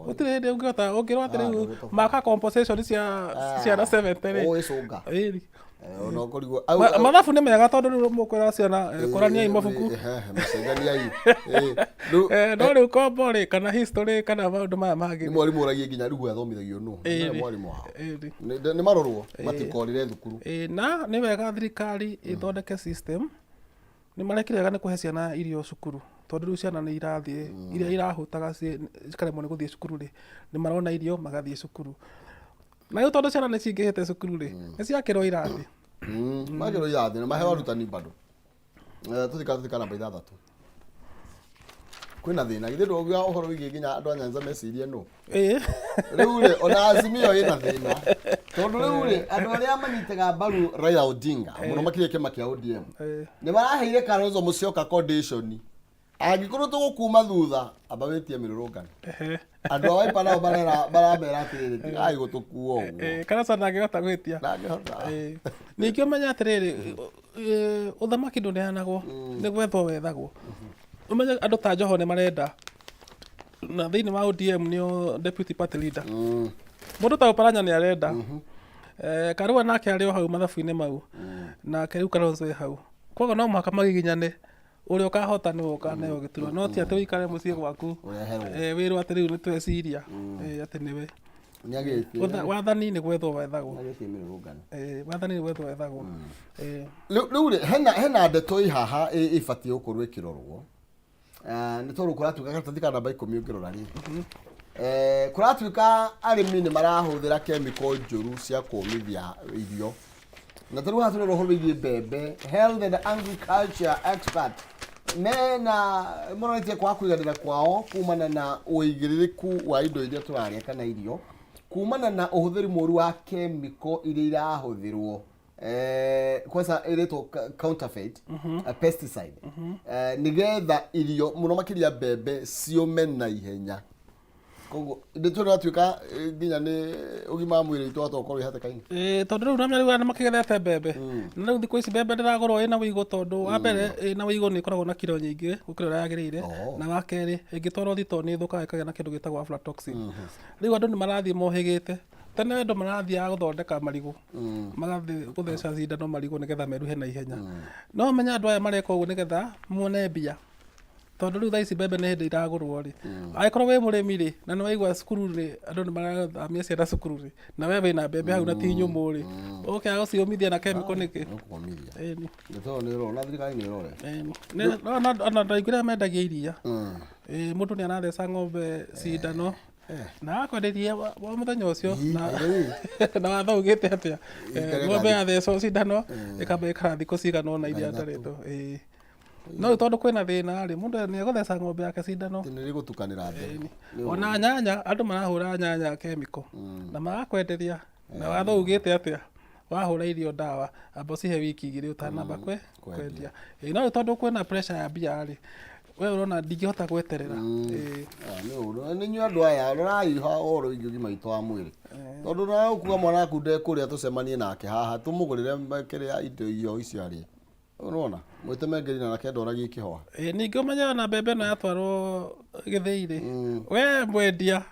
Speaker 2: Gũtirĩ hĩndĩ ũngĩhota ũngĩrwo atĩ
Speaker 1: Ah,
Speaker 2: rĩu
Speaker 1: ndũgũtobora.
Speaker 2: maka compensation cia ciana 70 rĩ.
Speaker 1: Ũgĩcũnga.
Speaker 2: Ĩni.
Speaker 1: Ona ũkũrigwo.
Speaker 2: Mathabu nĩ mega tondũ rĩu mũkwĩra ciana kũraniai mabuku.
Speaker 1: Macenjaniai. Rĩu
Speaker 2: No rĩu kombo rĩ, kana history, kana maũndũ maya mangĩ.
Speaker 1: Nĩ mwarimũ ũragia nginya rĩu athomithagio nũ?
Speaker 2: Ĩĩ.
Speaker 1: Nĩ mwarimũ wao.
Speaker 2: Ĩni.
Speaker 1: Nĩ marorwo matikorĩre thukuru.
Speaker 2: Na nĩ wega thirikari ĩthondeke system. Nĩ marekire wega nĩ kũhe ciana irio cukuru, tondũ rĩu ciana nĩ irathiĩ, iria irahũtaga cikaremwo nĩ gũthiĩ cukuru rĩ, nĩ marona irio magathiĩ cukuru. Na rĩu tondũ ciana nĩ cingĩhĩte cukuru rĩ, nĩ ciakĩrwo irathi.
Speaker 1: Magĩrwo irathi na maheo arutani bado. Tũthika namba 6. Kwĩna thĩna githĩ ndũrauga ũhoro wĩgiĩ nginya andũ a Nyanza mecirie nũ?
Speaker 2: Ĩĩ.
Speaker 1: Rĩu rĩ, ona Azimio ĩna thĩna, tondũ rĩu rĩ, andũ arĩa manyitaga mbaru Raila Odinga mũno makĩria kĩama kĩa ODM nĩ maraheire Kalonzo Musyoka condition, angĩkorwo tũgũkuma thutha, amba wĩtie mĩrũrũngano. Andũ a Wiper nao maramera atĩrĩrĩ, tigai gũtũkua ũguo.
Speaker 2: Kalonzo ndangĩhota gwĩtia.
Speaker 1: Ndangĩhota.
Speaker 2: Ningĩ ũmenye atĩrĩrĩ, ũthamaki ndũneanagwo, nĩ gwethwo wethagwo. Ũmenye andũ ta Joho nĩ marenda, na thĩinĩ wa ODM nĩo deputy party leader. Mũndũ ta Oparanya nĩ arenda. Karua nake arĩ o hau mathabu-inĩ mau, nake rĩu Kalonzo e hau. Koguo no mũhaka magiginyane, ũrĩa ũkahota nĩwe ũkaneo gĩturwa, no ti atĩ ũikare mũciĩ gwaku
Speaker 1: ũreherwo.
Speaker 2: Wĩrwo atĩ rĩu nĩ tweciria atĩ nĩwe.
Speaker 1: Nĩagĩtie.
Speaker 2: Wathani nĩ gwethwo wethagwo.
Speaker 1: Nĩagĩtie mĩrũrũngano.
Speaker 2: Wathani nĩ gwethwo wethagwo.
Speaker 1: Rĩu rĩ, hena ndeto ĩ haha ĩbatiĩ gũkorwo ĩkĩrorwo. Nĩ tondũ kũratuĩka karatathi ka namba 10 ũngĩrora rĩ, kũratuĩka arĩmi nĩ marahũthĩra kemiko njũru cia kũmithia irio, na tarĩu haha tũrora ũhoro wĩgiĩ mbembe. Health and agriculture expert mena monanĩtie kwaga kũiganĩra kwao kumana na ũigĩrĩrĩku wa indo iria tũrarĩa kana irio kumana na ũhũthĩri mũru wa kemiko iria irahũthĩrwo, kwanza ĩrĩtwo counterfeit pesticide, nĩgetha irio mũno makĩria mbembe ciũme na ihenya. Koguo nĩ tũratuĩka nginya nĩ ũgima wa mwĩrĩ witũ wahota gũkorwo wĩ hatĩka-inĩ.
Speaker 2: Tondũ rĩu namenya rĩu nĩ makĩgethete mbembe, na rĩu thikũ ici mbembe ndĩragũrwo ĩna wĩigũ, tondũ wa mbere ĩna wĩigũ nĩ ĩkoragwo na kiro nyingĩ gũkĩra ũrĩa yagĩrĩire. Na wa kerĩ, ĩngĩtwarwo thitoo nĩ ĩthũkaga ĩkagĩa na kĩndũ gĩtagwo aflatoxin. Rĩu andũ nĩ marathiĩ mohĩgĩte. Tene andũ marathiaga gũthondeka marigũ, magathiĩ gũtheca cindano marigũ nĩgetha meruhe na ihenya. No ũmenye andũ aya mareka ũguo nĩgetha mone mbia, tondũ rĩu thaa ici mbembe nĩ hĩndĩ iragũrwo rĩ, angĩkorwo wĩ mũrĩmi rĩ, na nĩ waigua cukuru rĩ, andũ nĩ marathamia ciana cukuru rĩ, na we wĩna mbembe hau na ti nyũmũ rĩ, ũkĩaga gũciũmithia na kemiko nĩkĩ?
Speaker 1: Nĩ kũmithia.
Speaker 2: Ĩni.
Speaker 1: Nĩ tondũ nĩ ũrona thirikari nĩ ĩrore.
Speaker 2: Ĩni. Ona ndaiguire mendagia iria. Mũndũ nĩ aratheca ng'ombe cindano na akwenderia wa mũthenya ũcio. Na watho ugĩte atĩa? Ng'ombe yathecwo cindano ĩkamba ĩkara thikũ cigana ũna iria ndarĩtwo. Ĩĩ. No rĩu tondũ kwĩna thĩna rĩ, mũndũ nĩ egũtheca ng'ombe yake cindano.
Speaker 1: Nĩ rĩgũtukanĩra mbere.
Speaker 2: Ona nyanya, andũ marahũra nyanya kemiko na magakwenderia. Na watho ugĩte atĩa? Wahũra irio ndawa, amba ũcihe wiki 2 ũtanamba kwendia. Ĩĩ, no rĩu tondũ kwĩna pressure ya mbia rĩ, we ũrona ndingĩhota gweterera. Ĩĩ.
Speaker 1: Nĩ ũru. Nĩ inyuĩ andũ aya, rorai ũhoro wĩgiĩ ũgima witũ wa mwĩrĩ, tondũ na ũkuga mwana waku ndekũrĩa, tũcemanie nake haha tũmũgũrĩre kĩrĩa indo irio icio arĩe. Ũrona mwĩteme ngeri na ndoragia ikĩhoa.
Speaker 2: Ĩĩ, ningĩ ũmenye ona mbembe ĩno yatwarwo gĩthĩi rĩ, we mwendia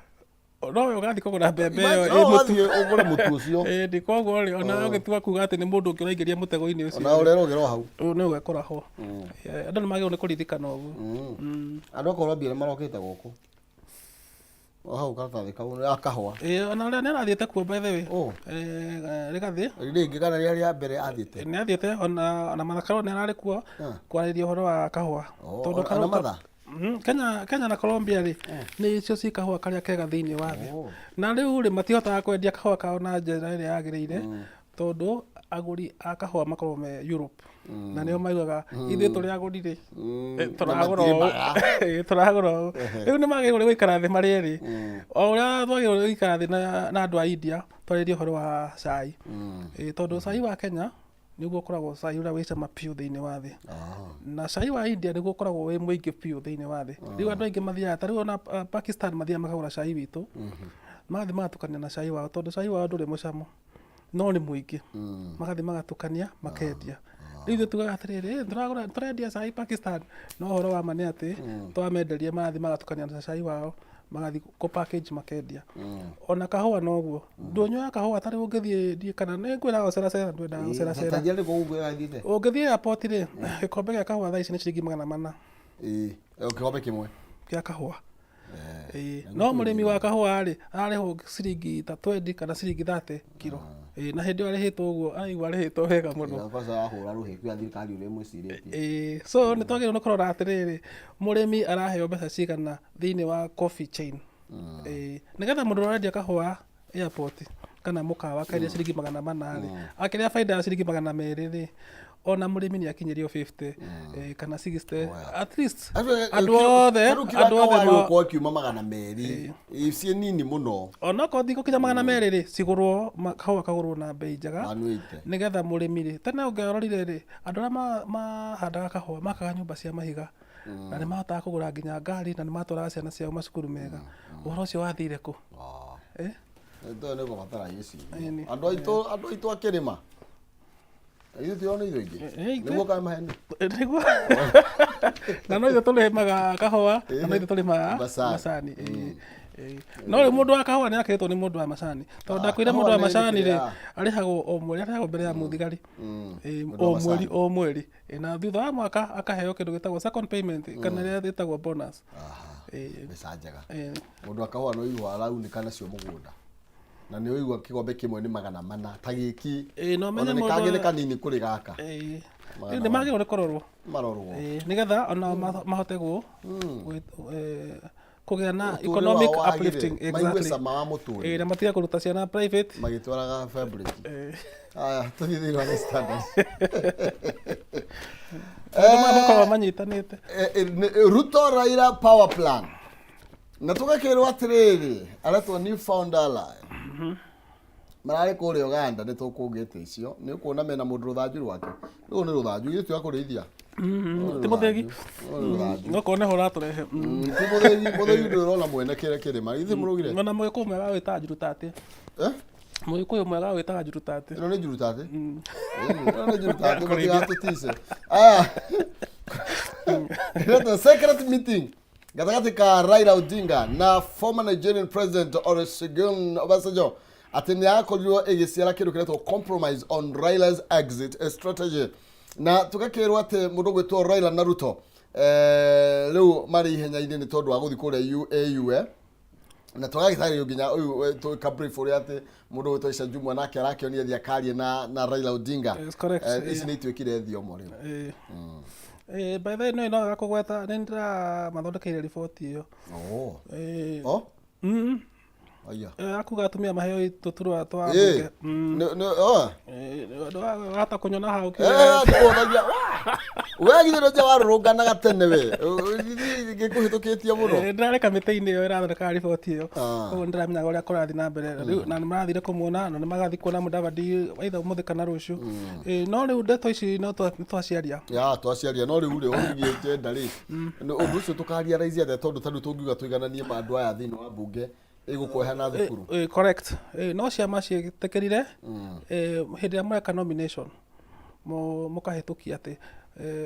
Speaker 2: nowe ũgathiĩ kũgũra mbembe ĩyo
Speaker 1: No
Speaker 2: ĩ mũtu.
Speaker 1: Ũgathiĩ ũgũre mũtu ũcio.
Speaker 2: Ĩĩ, nĩ koguo rĩ, ona ũgĩtua kuga atĩ nĩ mũndũ ũngĩ ũraingĩria mũtego-inĩ ũcio
Speaker 1: ona ũrerogera o hau,
Speaker 2: nĩ ũgekora ho. Andũ nĩ magĩrĩirwo nĩ kũririkana ũguo.
Speaker 1: Andũ akorwo mbia nĩ marokĩte gũkũ. O hau karatathi kau ya kahũa.
Speaker 2: Ĩĩ, ona ũrĩa nĩ arathiĩte kuo, by the way.
Speaker 1: Oh.
Speaker 2: Rĩgathĩ.
Speaker 1: Rĩngĩ kana rĩrĩa rĩa mbere athiĩte?
Speaker 2: Nĩ athiĩte ona Martha Karua nĩ ararĩ kuo kwarĩria ũhoro wa kahũa.
Speaker 1: Oh,
Speaker 2: Tondũ
Speaker 1: ona Martha?
Speaker 2: Kenya na Colombia rĩ, nĩ cio ci kahũa karĩa kega thĩinĩ wa thĩ.
Speaker 1: Oh.
Speaker 2: Na rĩu rĩ, matihotaga kwendia kahũa kao na njĩra ĩrĩa yagĩrĩire, tondũ agũri a kahũa makoragwo me Europe. Na nĩo maugaga ithuĩ tũrĩ agũri rĩ, tũragũra ũũ.
Speaker 1: Matirĩmaga.
Speaker 2: Tũragũra ũũ. Rĩu nĩ magĩrĩirwo nĩ gũikara thĩ marĩ erĩ. O ũrĩa twagĩrĩirwo nĩ gũikara thĩ na andũ a India twarĩrie ũhoro wa cai. Tondũ cai wa Kenya nĩguo ũkoragwo cai ũrĩa wĩ cama biũ thĩinĩ wa thĩ. Na cai wa India nĩguo ũkoragwo wĩ mũingĩ biũ thĩinĩ wa thĩ. Rĩu andũ aingĩ mathiaga, ta rĩu ona Pakistan mathiaga makagũra cai witũ, magathiĩ magatukania na cai wao, tondũ cai wao ndũrĩ mũcamo, no nĩ mũingĩ. Magathiĩ magatukania makendia. Rĩu ithuĩ tugaga atĩrĩrĩ, tũragũra, tũrendia cai Pakistan, no ũhoro wa ma nĩ atĩ twamenderia marathiĩ magatukania na cai wao, magathiĩ kũ package makendia. Ona kahũa noguo, ndũnyũ ya kahũa ta rĩu ũngĩthiĩ, ndiũĩ kana nĩ ngwĩraga ũceracera, ndwendaga gũceracera.
Speaker 1: Tanjia nĩ kũu ngwĩra thiĩte.
Speaker 2: Ũngĩthiĩ airport rĩ, gĩkombe gĩa kahũa thaa ici nĩ ciringi 400.
Speaker 1: Ĩĩ, gĩkombe kĩmwe.
Speaker 2: Gĩa kahũa. Ĩĩ, no mũrĩmi wa kahũa rĩ, ararĩhwo ciringi ta 20 kana ciringi 30 kiro. Ĩĩ, na hĩndĩ ĩyo arĩhĩtwo ũguo araigua arĩhĩtwo wega mũno.
Speaker 1: Kwanza wahũra rũhĩ kwĩ thirikari ũrĩa ĩmwĩcirĩtie.
Speaker 2: Ĩĩ, so nĩ twagĩrĩirwo nĩ kũrora atĩrĩrĩ, mũrĩmi araheo mbeca cigana thĩinĩ wa coffee chain. Ĩĩ, nĩgetha mũndũ ũrĩa ũrendia kahũa airport kana mũkawa akendia ciringi 400 rĩ, akĩrĩa baida ya ciringi 200 rĩ, ona mũrĩmi nĩ akinyĩrio 50 kana 60 at least, andũ othe
Speaker 1: Gũkorwo kiuma 200 ciĩ nini mũno.
Speaker 2: Onokorwo ndigũkinya 200 rĩ, cigũrwo kahũa kagũrwo na mbei njega,
Speaker 1: 180.
Speaker 2: Nĩgetha mũrĩmi rĩ, tene ũngĩarorire rĩ, andũ arĩa mahandaga kahũa makaga nyũmba cia mahiga na nĩ mahotaga kũgũra nginya ngari na nĩ matwaraga ciana ciao macukuru mega. Ũhoro ũcio wathire kũ? Eh?
Speaker 1: Nĩ nĩ kũbatara gĩciria.
Speaker 2: Ĩni.
Speaker 1: Andũ aitũ akĩrĩma ithuĩ tirona ithuĩ aingĩ. Nĩguo kana maheni?
Speaker 2: Nĩguo, na no ithuĩ tũrĩmaga kahũa na no ithuĩ tũrĩmaga
Speaker 1: Macani.
Speaker 2: macani. Ĩĩ, ĩĩ. No rĩu mũndũ wa kahũa nĩ akĩrĩtwo nĩ mũndũ wa macani, tondũ ndakwĩra
Speaker 1: Kahũa
Speaker 2: mũndũ wa
Speaker 1: nĩ
Speaker 2: macani rĩ,
Speaker 1: kĩrĩa.
Speaker 2: arĩhagwo o mweri, arĩhagwo mbere ya mũthigari. Ĩĩ,
Speaker 1: Mũndũ wa
Speaker 2: o mweri
Speaker 1: macani.
Speaker 2: o mweri. Ĩĩ, na thutha wa mwaka akaheo kĩndũ gĩtagwo second payment kana ĩrĩa ĩtagwo bonus. Ĩĩ.
Speaker 1: Mbeca njega.
Speaker 2: Ĩĩ.
Speaker 1: Mũndũ wa kahũa no igua araunĩka nacio mũgũnda na nĩ ũigua kĩgombe kĩmwe nĩ 400 ta gĩki.
Speaker 2: Ĩĩ, na ũmenye
Speaker 1: Ona nĩ
Speaker 2: mũndũ
Speaker 1: kangĩ nĩ kanini kũrĩ gaka.
Speaker 2: Ĩĩ.
Speaker 1: Magana
Speaker 2: Rĩu nĩ magĩrĩirwo nĩ kũrorwo.
Speaker 1: Marorwo.
Speaker 2: Ĩĩ, nĩgetha ona mahote kũgĩa na
Speaker 1: Ũtũũrĩre
Speaker 2: economic
Speaker 1: wao wagĩre,
Speaker 2: uplifting.
Speaker 1: maigue cama wa mũtũrĩre.
Speaker 2: Ĩĩ, na matige kũruta ciana private.
Speaker 1: Magĩtwaraga fabric.
Speaker 2: Ĩĩ.
Speaker 1: Aya, tũthiĩ thĩinĩ wa The Standard.
Speaker 2: Andũ maya makoragwo manyitanĩte.
Speaker 1: Ruto Raila power plan, na tũgakĩrwo atĩrĩrĩ, aretwo new founder ally mararĩ kũrĩa Uganda. Nĩ tũkũngĩte icio, nĩ ũkuona mena mũndũ rũthanju rwake. Rũu nĩ rũthanju, ithuĩ tiga kũrĩithia.
Speaker 2: Ti mũthĩgi.
Speaker 1: Rũu nĩ rũthanju.
Speaker 2: Nokorwo nĩho ũratũrehe.
Speaker 1: Ti mũthĩgi. Mũthĩgi ndũrĩ ũrona mwene kĩrĩa kĩrĩma ithuĩ mũrugire.
Speaker 2: Ona mũgĩkũyũ mwega wĩtaga njurutatĩ.
Speaker 1: Eh?
Speaker 2: Mũgĩkũyũ mwega wĩtaga njurutatĩ.
Speaker 1: Ĩno nĩ njurutatĩ. Ĩno nĩ njurutatĩ, mũtigatũtice. Aya, ĩretwo secret meeting gatagatĩ ka Raila Odinga na former Nigerian President Olusegun Obasanjo, atĩ nĩ yakorirwo ĩgĩciara kĩndũ kĩretwo compromise on Raila's exit strategy, na tũgakĩrwo atĩ mũndũ ũgwĩtwo Raila na Ruto rĩu marĩ ihenya-inĩ nĩ tondũ wa gũthiĩ kũrĩa UAU, na twagagĩtarĩrio nginya ũyũ ka brief ũrĩa atĩ mũndũ ũgwĩtwo Aisha Jumwa nake arakĩonia thiĩ akarie na Raila Odinga.
Speaker 2: Yes, correct.
Speaker 1: Ici nĩ ituĩkire thiomo rĩu.
Speaker 2: Ĩĩ. Ĩĩ, by the way, no no kũgweta nĩ ndĩramathondekeire riboti ĩyo.
Speaker 1: Oh.
Speaker 2: Ĩĩ.
Speaker 1: Oh? Aya.
Speaker 2: Akuga atumia maheo tũturwa twa
Speaker 1: Ĩĩ.
Speaker 2: mbunge.
Speaker 1: Oh.
Speaker 2: Ĩĩ, wahota kũnyona hau.
Speaker 1: Ndikuonagia. We githĩ ndũnja warũrũnganaga tene we. Gĩkũhĩtũkĩtie mũno.
Speaker 2: Ndĩrarĩ kamĩtĩ-inĩ ĩyo ĩrathondekaga riboti ĩyo.
Speaker 1: Ah.
Speaker 2: Koguo nĩndĩramenyaga ũrĩa kũrathiĩ na mbere. Rĩu na nĩmarathire kũmuona na nĩmagathiĩ kuona Mudavadi either ũmũthĩ kana rũciũ. Ĩĩ, no rĩu ndeto ici no nĩtwaciaria.
Speaker 1: Ya, twaciaria, no rĩu rĩ ũrĩgie njenda rĩ, nĩ ũndũ ũcio tũkaria raizi atĩa? Tondũ ta rĩu tũngiuga tũigananie andũ aya thĩinĩ wa mbunge, ĩgũkweha na thukuru.
Speaker 2: Ĩĩ, correct. Ĩĩ, no ciama ciĩtĩkĩrire hĩndĩ ĩrĩa mũreka nomination mũkahĩtũkia atĩ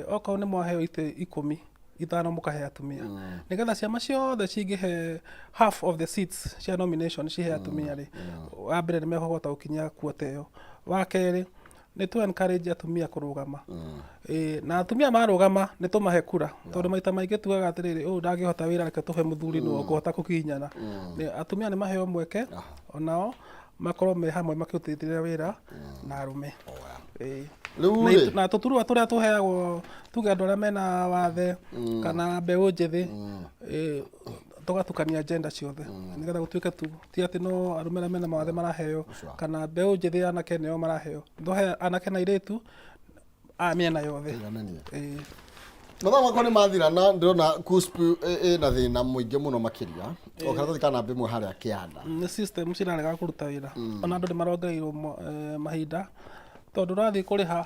Speaker 2: okorwo nĩ mwaheo itĩ 10, 5 mũkahe atumia, nĩgetha ciama ciothe cingĩhe half of the seats cia nomination cihe atumia rĩ, wa mbere nĩ mekũhota gũkinyia quota ĩyo, wa kerĩ Nĩ tũ encourage atumia kũrũgama. Ĩĩ, na atumia marũgama nĩ tũmahe kura, tondũ maita maingĩ tugaga atĩrĩrĩ, ũyũ ndangĩhota wĩra, reke tũhe mũthuri nĩwe ũkũhota kũkinyana. Atumia nĩ maheo mweke onao makorwo me hamwe makĩrutithania wĩra na arũme. Ĩĩ.
Speaker 1: Rĩu
Speaker 2: Na
Speaker 1: rĩ
Speaker 2: na tũturwa tũrĩa tũheagwo tuge andũ arĩa mena wathe kana mbeũ njĩthĩ, ĩĩ, tũgatukania gender ciothe nĩgetha gũtuĩke tu ti atĩ no arũme arĩa mena mawathe maraheo kana mbeũ njĩthĩ anake nĩo maraheo. Tũhe anake na airĩtu a mĩena yothe.
Speaker 1: Iganania.
Speaker 2: Ĩĩ.
Speaker 1: Mathaa makwa nĩ mathira na ndĩrona KUCCPS ĩna thĩna mũingĩ mũno makĩria o karatathi ka namba ĩmwe harĩa kĩanda.
Speaker 2: Nĩ system cirarega kũruta wĩra, ona andũ nĩ marongereirwo mahinda, tondũ ũrathiĩ kũrĩha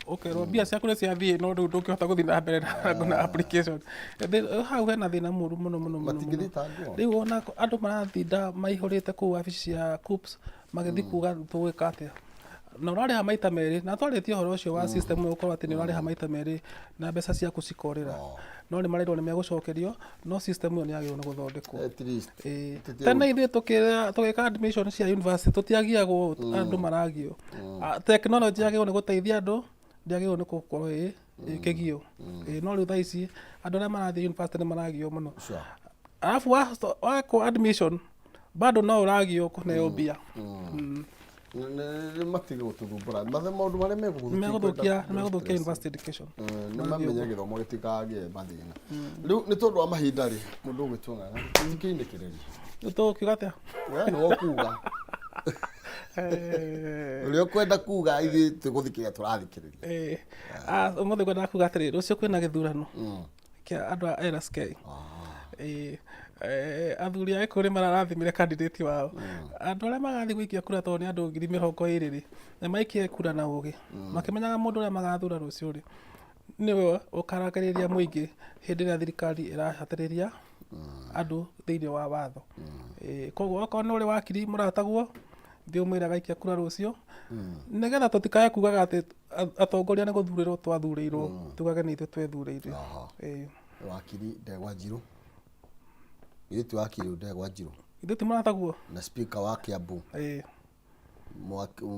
Speaker 2: ũkerwo mbia ciaku nĩ ciathiĩ, no rĩu ndũngĩhota gũthiĩ na mbere na application. Hau hena thĩna mũru mũno mũno mũno mũno.
Speaker 1: Matingĩthitangwo.
Speaker 2: Rĩu ona andũ maratinda maihũrĩte kũu wabici cia KUCCPS magĩthiĩ kuga tũgwĩka atĩa, na ũrarĩha maita merĩ, na twarĩtie ũhoro ũcio wa system ĩyo gũkorwo atĩ nĩ ũrarĩha maita merĩ na mbeca ciaku cikorĩra, no nĩ marerwo nĩ megũcokerio, no system ĩyo nĩ yagĩrĩirwo nĩ gũthondekwo.
Speaker 1: At least.
Speaker 2: Ĩĩ. Tene ithuĩ tũgĩka admission cia university tũtiagiagwo, andũ maragio. Technology yagĩrĩirwo nĩ gũteithia andũ, ndĩagĩrĩirwo nĩ gũkorwo ĩ kĩgio. Ĩĩ, no rĩu thaa ici andũ arĩa marathiĩ university nĩ maragio mũno. Alafu wekwo admission bado no ũragio kũneo mbia.
Speaker 1: Nĩ matige gũtũthumbũra mathe maũndũ marĩa megũgũthũkia.
Speaker 2: Nĩ megũthũkia university education.
Speaker 1: Nĩ mamenye gĩthomo gĩtikagĩe mathĩna. Rĩu nĩ tondũ wa mahinda rĩ, mũndũ ũgwĩtwo Ng'ang'a, tikĩinĩkĩrĩria.
Speaker 2: Rĩu tũgũkiuga atĩa?
Speaker 1: We nĩwe ũkuga ũrĩa ũkwenda kuga, ithuĩ tũgũthikĩrĩria tũrathikĩrĩria.
Speaker 2: Eh, ũmũthĩ ngwendaga kuga atĩrĩrĩ, rũciũ kwĩna gĩthurano kĩa andũ a LSK. Ĩĩ, athuri a Gĩkũyũ nĩ mararathimire candidate wao. Andũ arĩa magathiĩ gũikia kura, tondũ nĩ andũ 20,000 rĩ, nĩ maikie kura na ũgĩ, makĩmenyaga mũndũ ũrĩa magathura rũciũ rĩ nĩwe ũkarangĩrĩria mũingĩ hĩndĩ ĩrĩa thirikari ĩrahatĩrĩria andũ thĩinĩ wa watho. Ĩĩ, koguo okorwo nĩ ũrĩ wakiri mũrataguo, thiĩ ũmwĩre agaikia kura rũciũ, nĩgetha tũtikae kugaga atĩ atongoria nĩ gũthurĩrwo twathurĩirwo, tugage nĩ ithuĩ twethurĩire. Ĩĩ.
Speaker 1: Wakiri Ndegwa Njirũ, ithuĩ ti wakiri Ndegwa Njirũ.
Speaker 2: Ithuĩ ti mũrataguo.
Speaker 1: Na speaker wa Kiambu.
Speaker 2: Ĩĩ.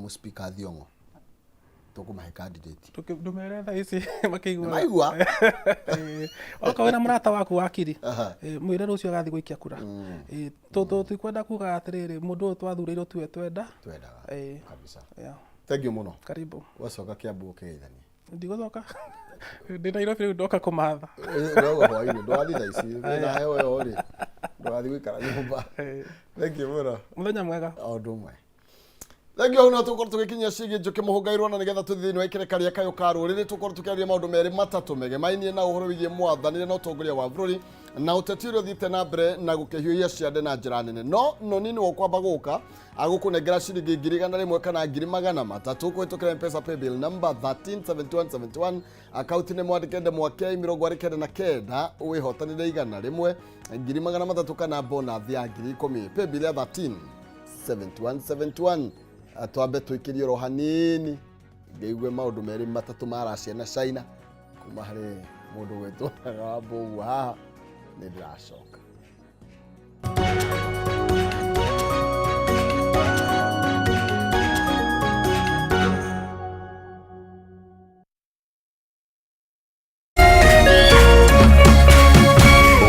Speaker 1: Speaker Thiong'o, tũkũmahe candidate.
Speaker 2: Ndũmere thaa ici makĩiguaga.
Speaker 1: Maigua.
Speaker 2: Ĩĩ. Okorwo wĩna mũrata waku wakiri, ĩĩ, mwĩre rũciũ agathiĩ gũikia kura. Ĩĩ, tũtikwenda kuga atĩrĩrĩ, mũndũ ũyũ twathurĩirwo tiwe twenda.
Speaker 1: Twendaga.
Speaker 2: Ĩĩ.
Speaker 1: Kabisa.
Speaker 2: Yeah.
Speaker 1: Thank you mũno.
Speaker 2: Karibu.
Speaker 1: Wacoka Kiambu ũkĩgeithanie.
Speaker 2: Ndigũcoka, ndĩ Nairobi rĩu, ndoka kũmatha.
Speaker 1: Ndoga hwainĩ, ndũgathiĩ thaa ici wĩna heho ĩyo rĩ, ndũgathiĩ gũikara nyũmba.
Speaker 2: Ĩĩ.
Speaker 1: Thank you mũno.
Speaker 2: Mũthenya mwega.
Speaker 1: O ũndũ ũmwe. Thank you. No tũkorwo tũgĩkinyia ciĩgiĩ Njũkĩ Mũhũngairwo, na nĩgetha tũthiĩ thĩinĩ wa ikereka rĩa kayũ ka rũrĩrĩ, tũkorwo tũkĩaria maũndũ merĩ matatũ megemainie na ũhoro wĩgiĩ mwathanĩre na ũtongoria wa bũrũri na ũteti ũrĩa ũthiĩte na mbere na gũkĩhiũhia ciande na njĩra nene. No noni nĩwe ũkwamba gũka agũkũnengera ciringi 100,000 kana 300,000 kũhĩtũkĩra M-Pesa paybill number 137171, akaunti nĩ mwandĩke ndemwa K 99, wĩhotanĩre 100, 300,000 kana bonathi ya 10,000, paybill ya 13 7171. Twambe tũikĩrie oro hanini ngĩigue maũndũ merĩ matatũ ma Russia na China kuma harĩ mũndũ gwĩtwo wa Mbũgua haha. Nĩ ndĩracoka.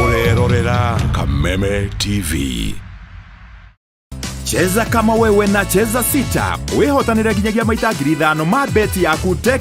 Speaker 3: Ũrerorera Kameme TV.
Speaker 4: Cheza kama wewe na Cheza Sita, wĩhotanĩre nginyagia maita 5,000 ma beti yaku. Tek.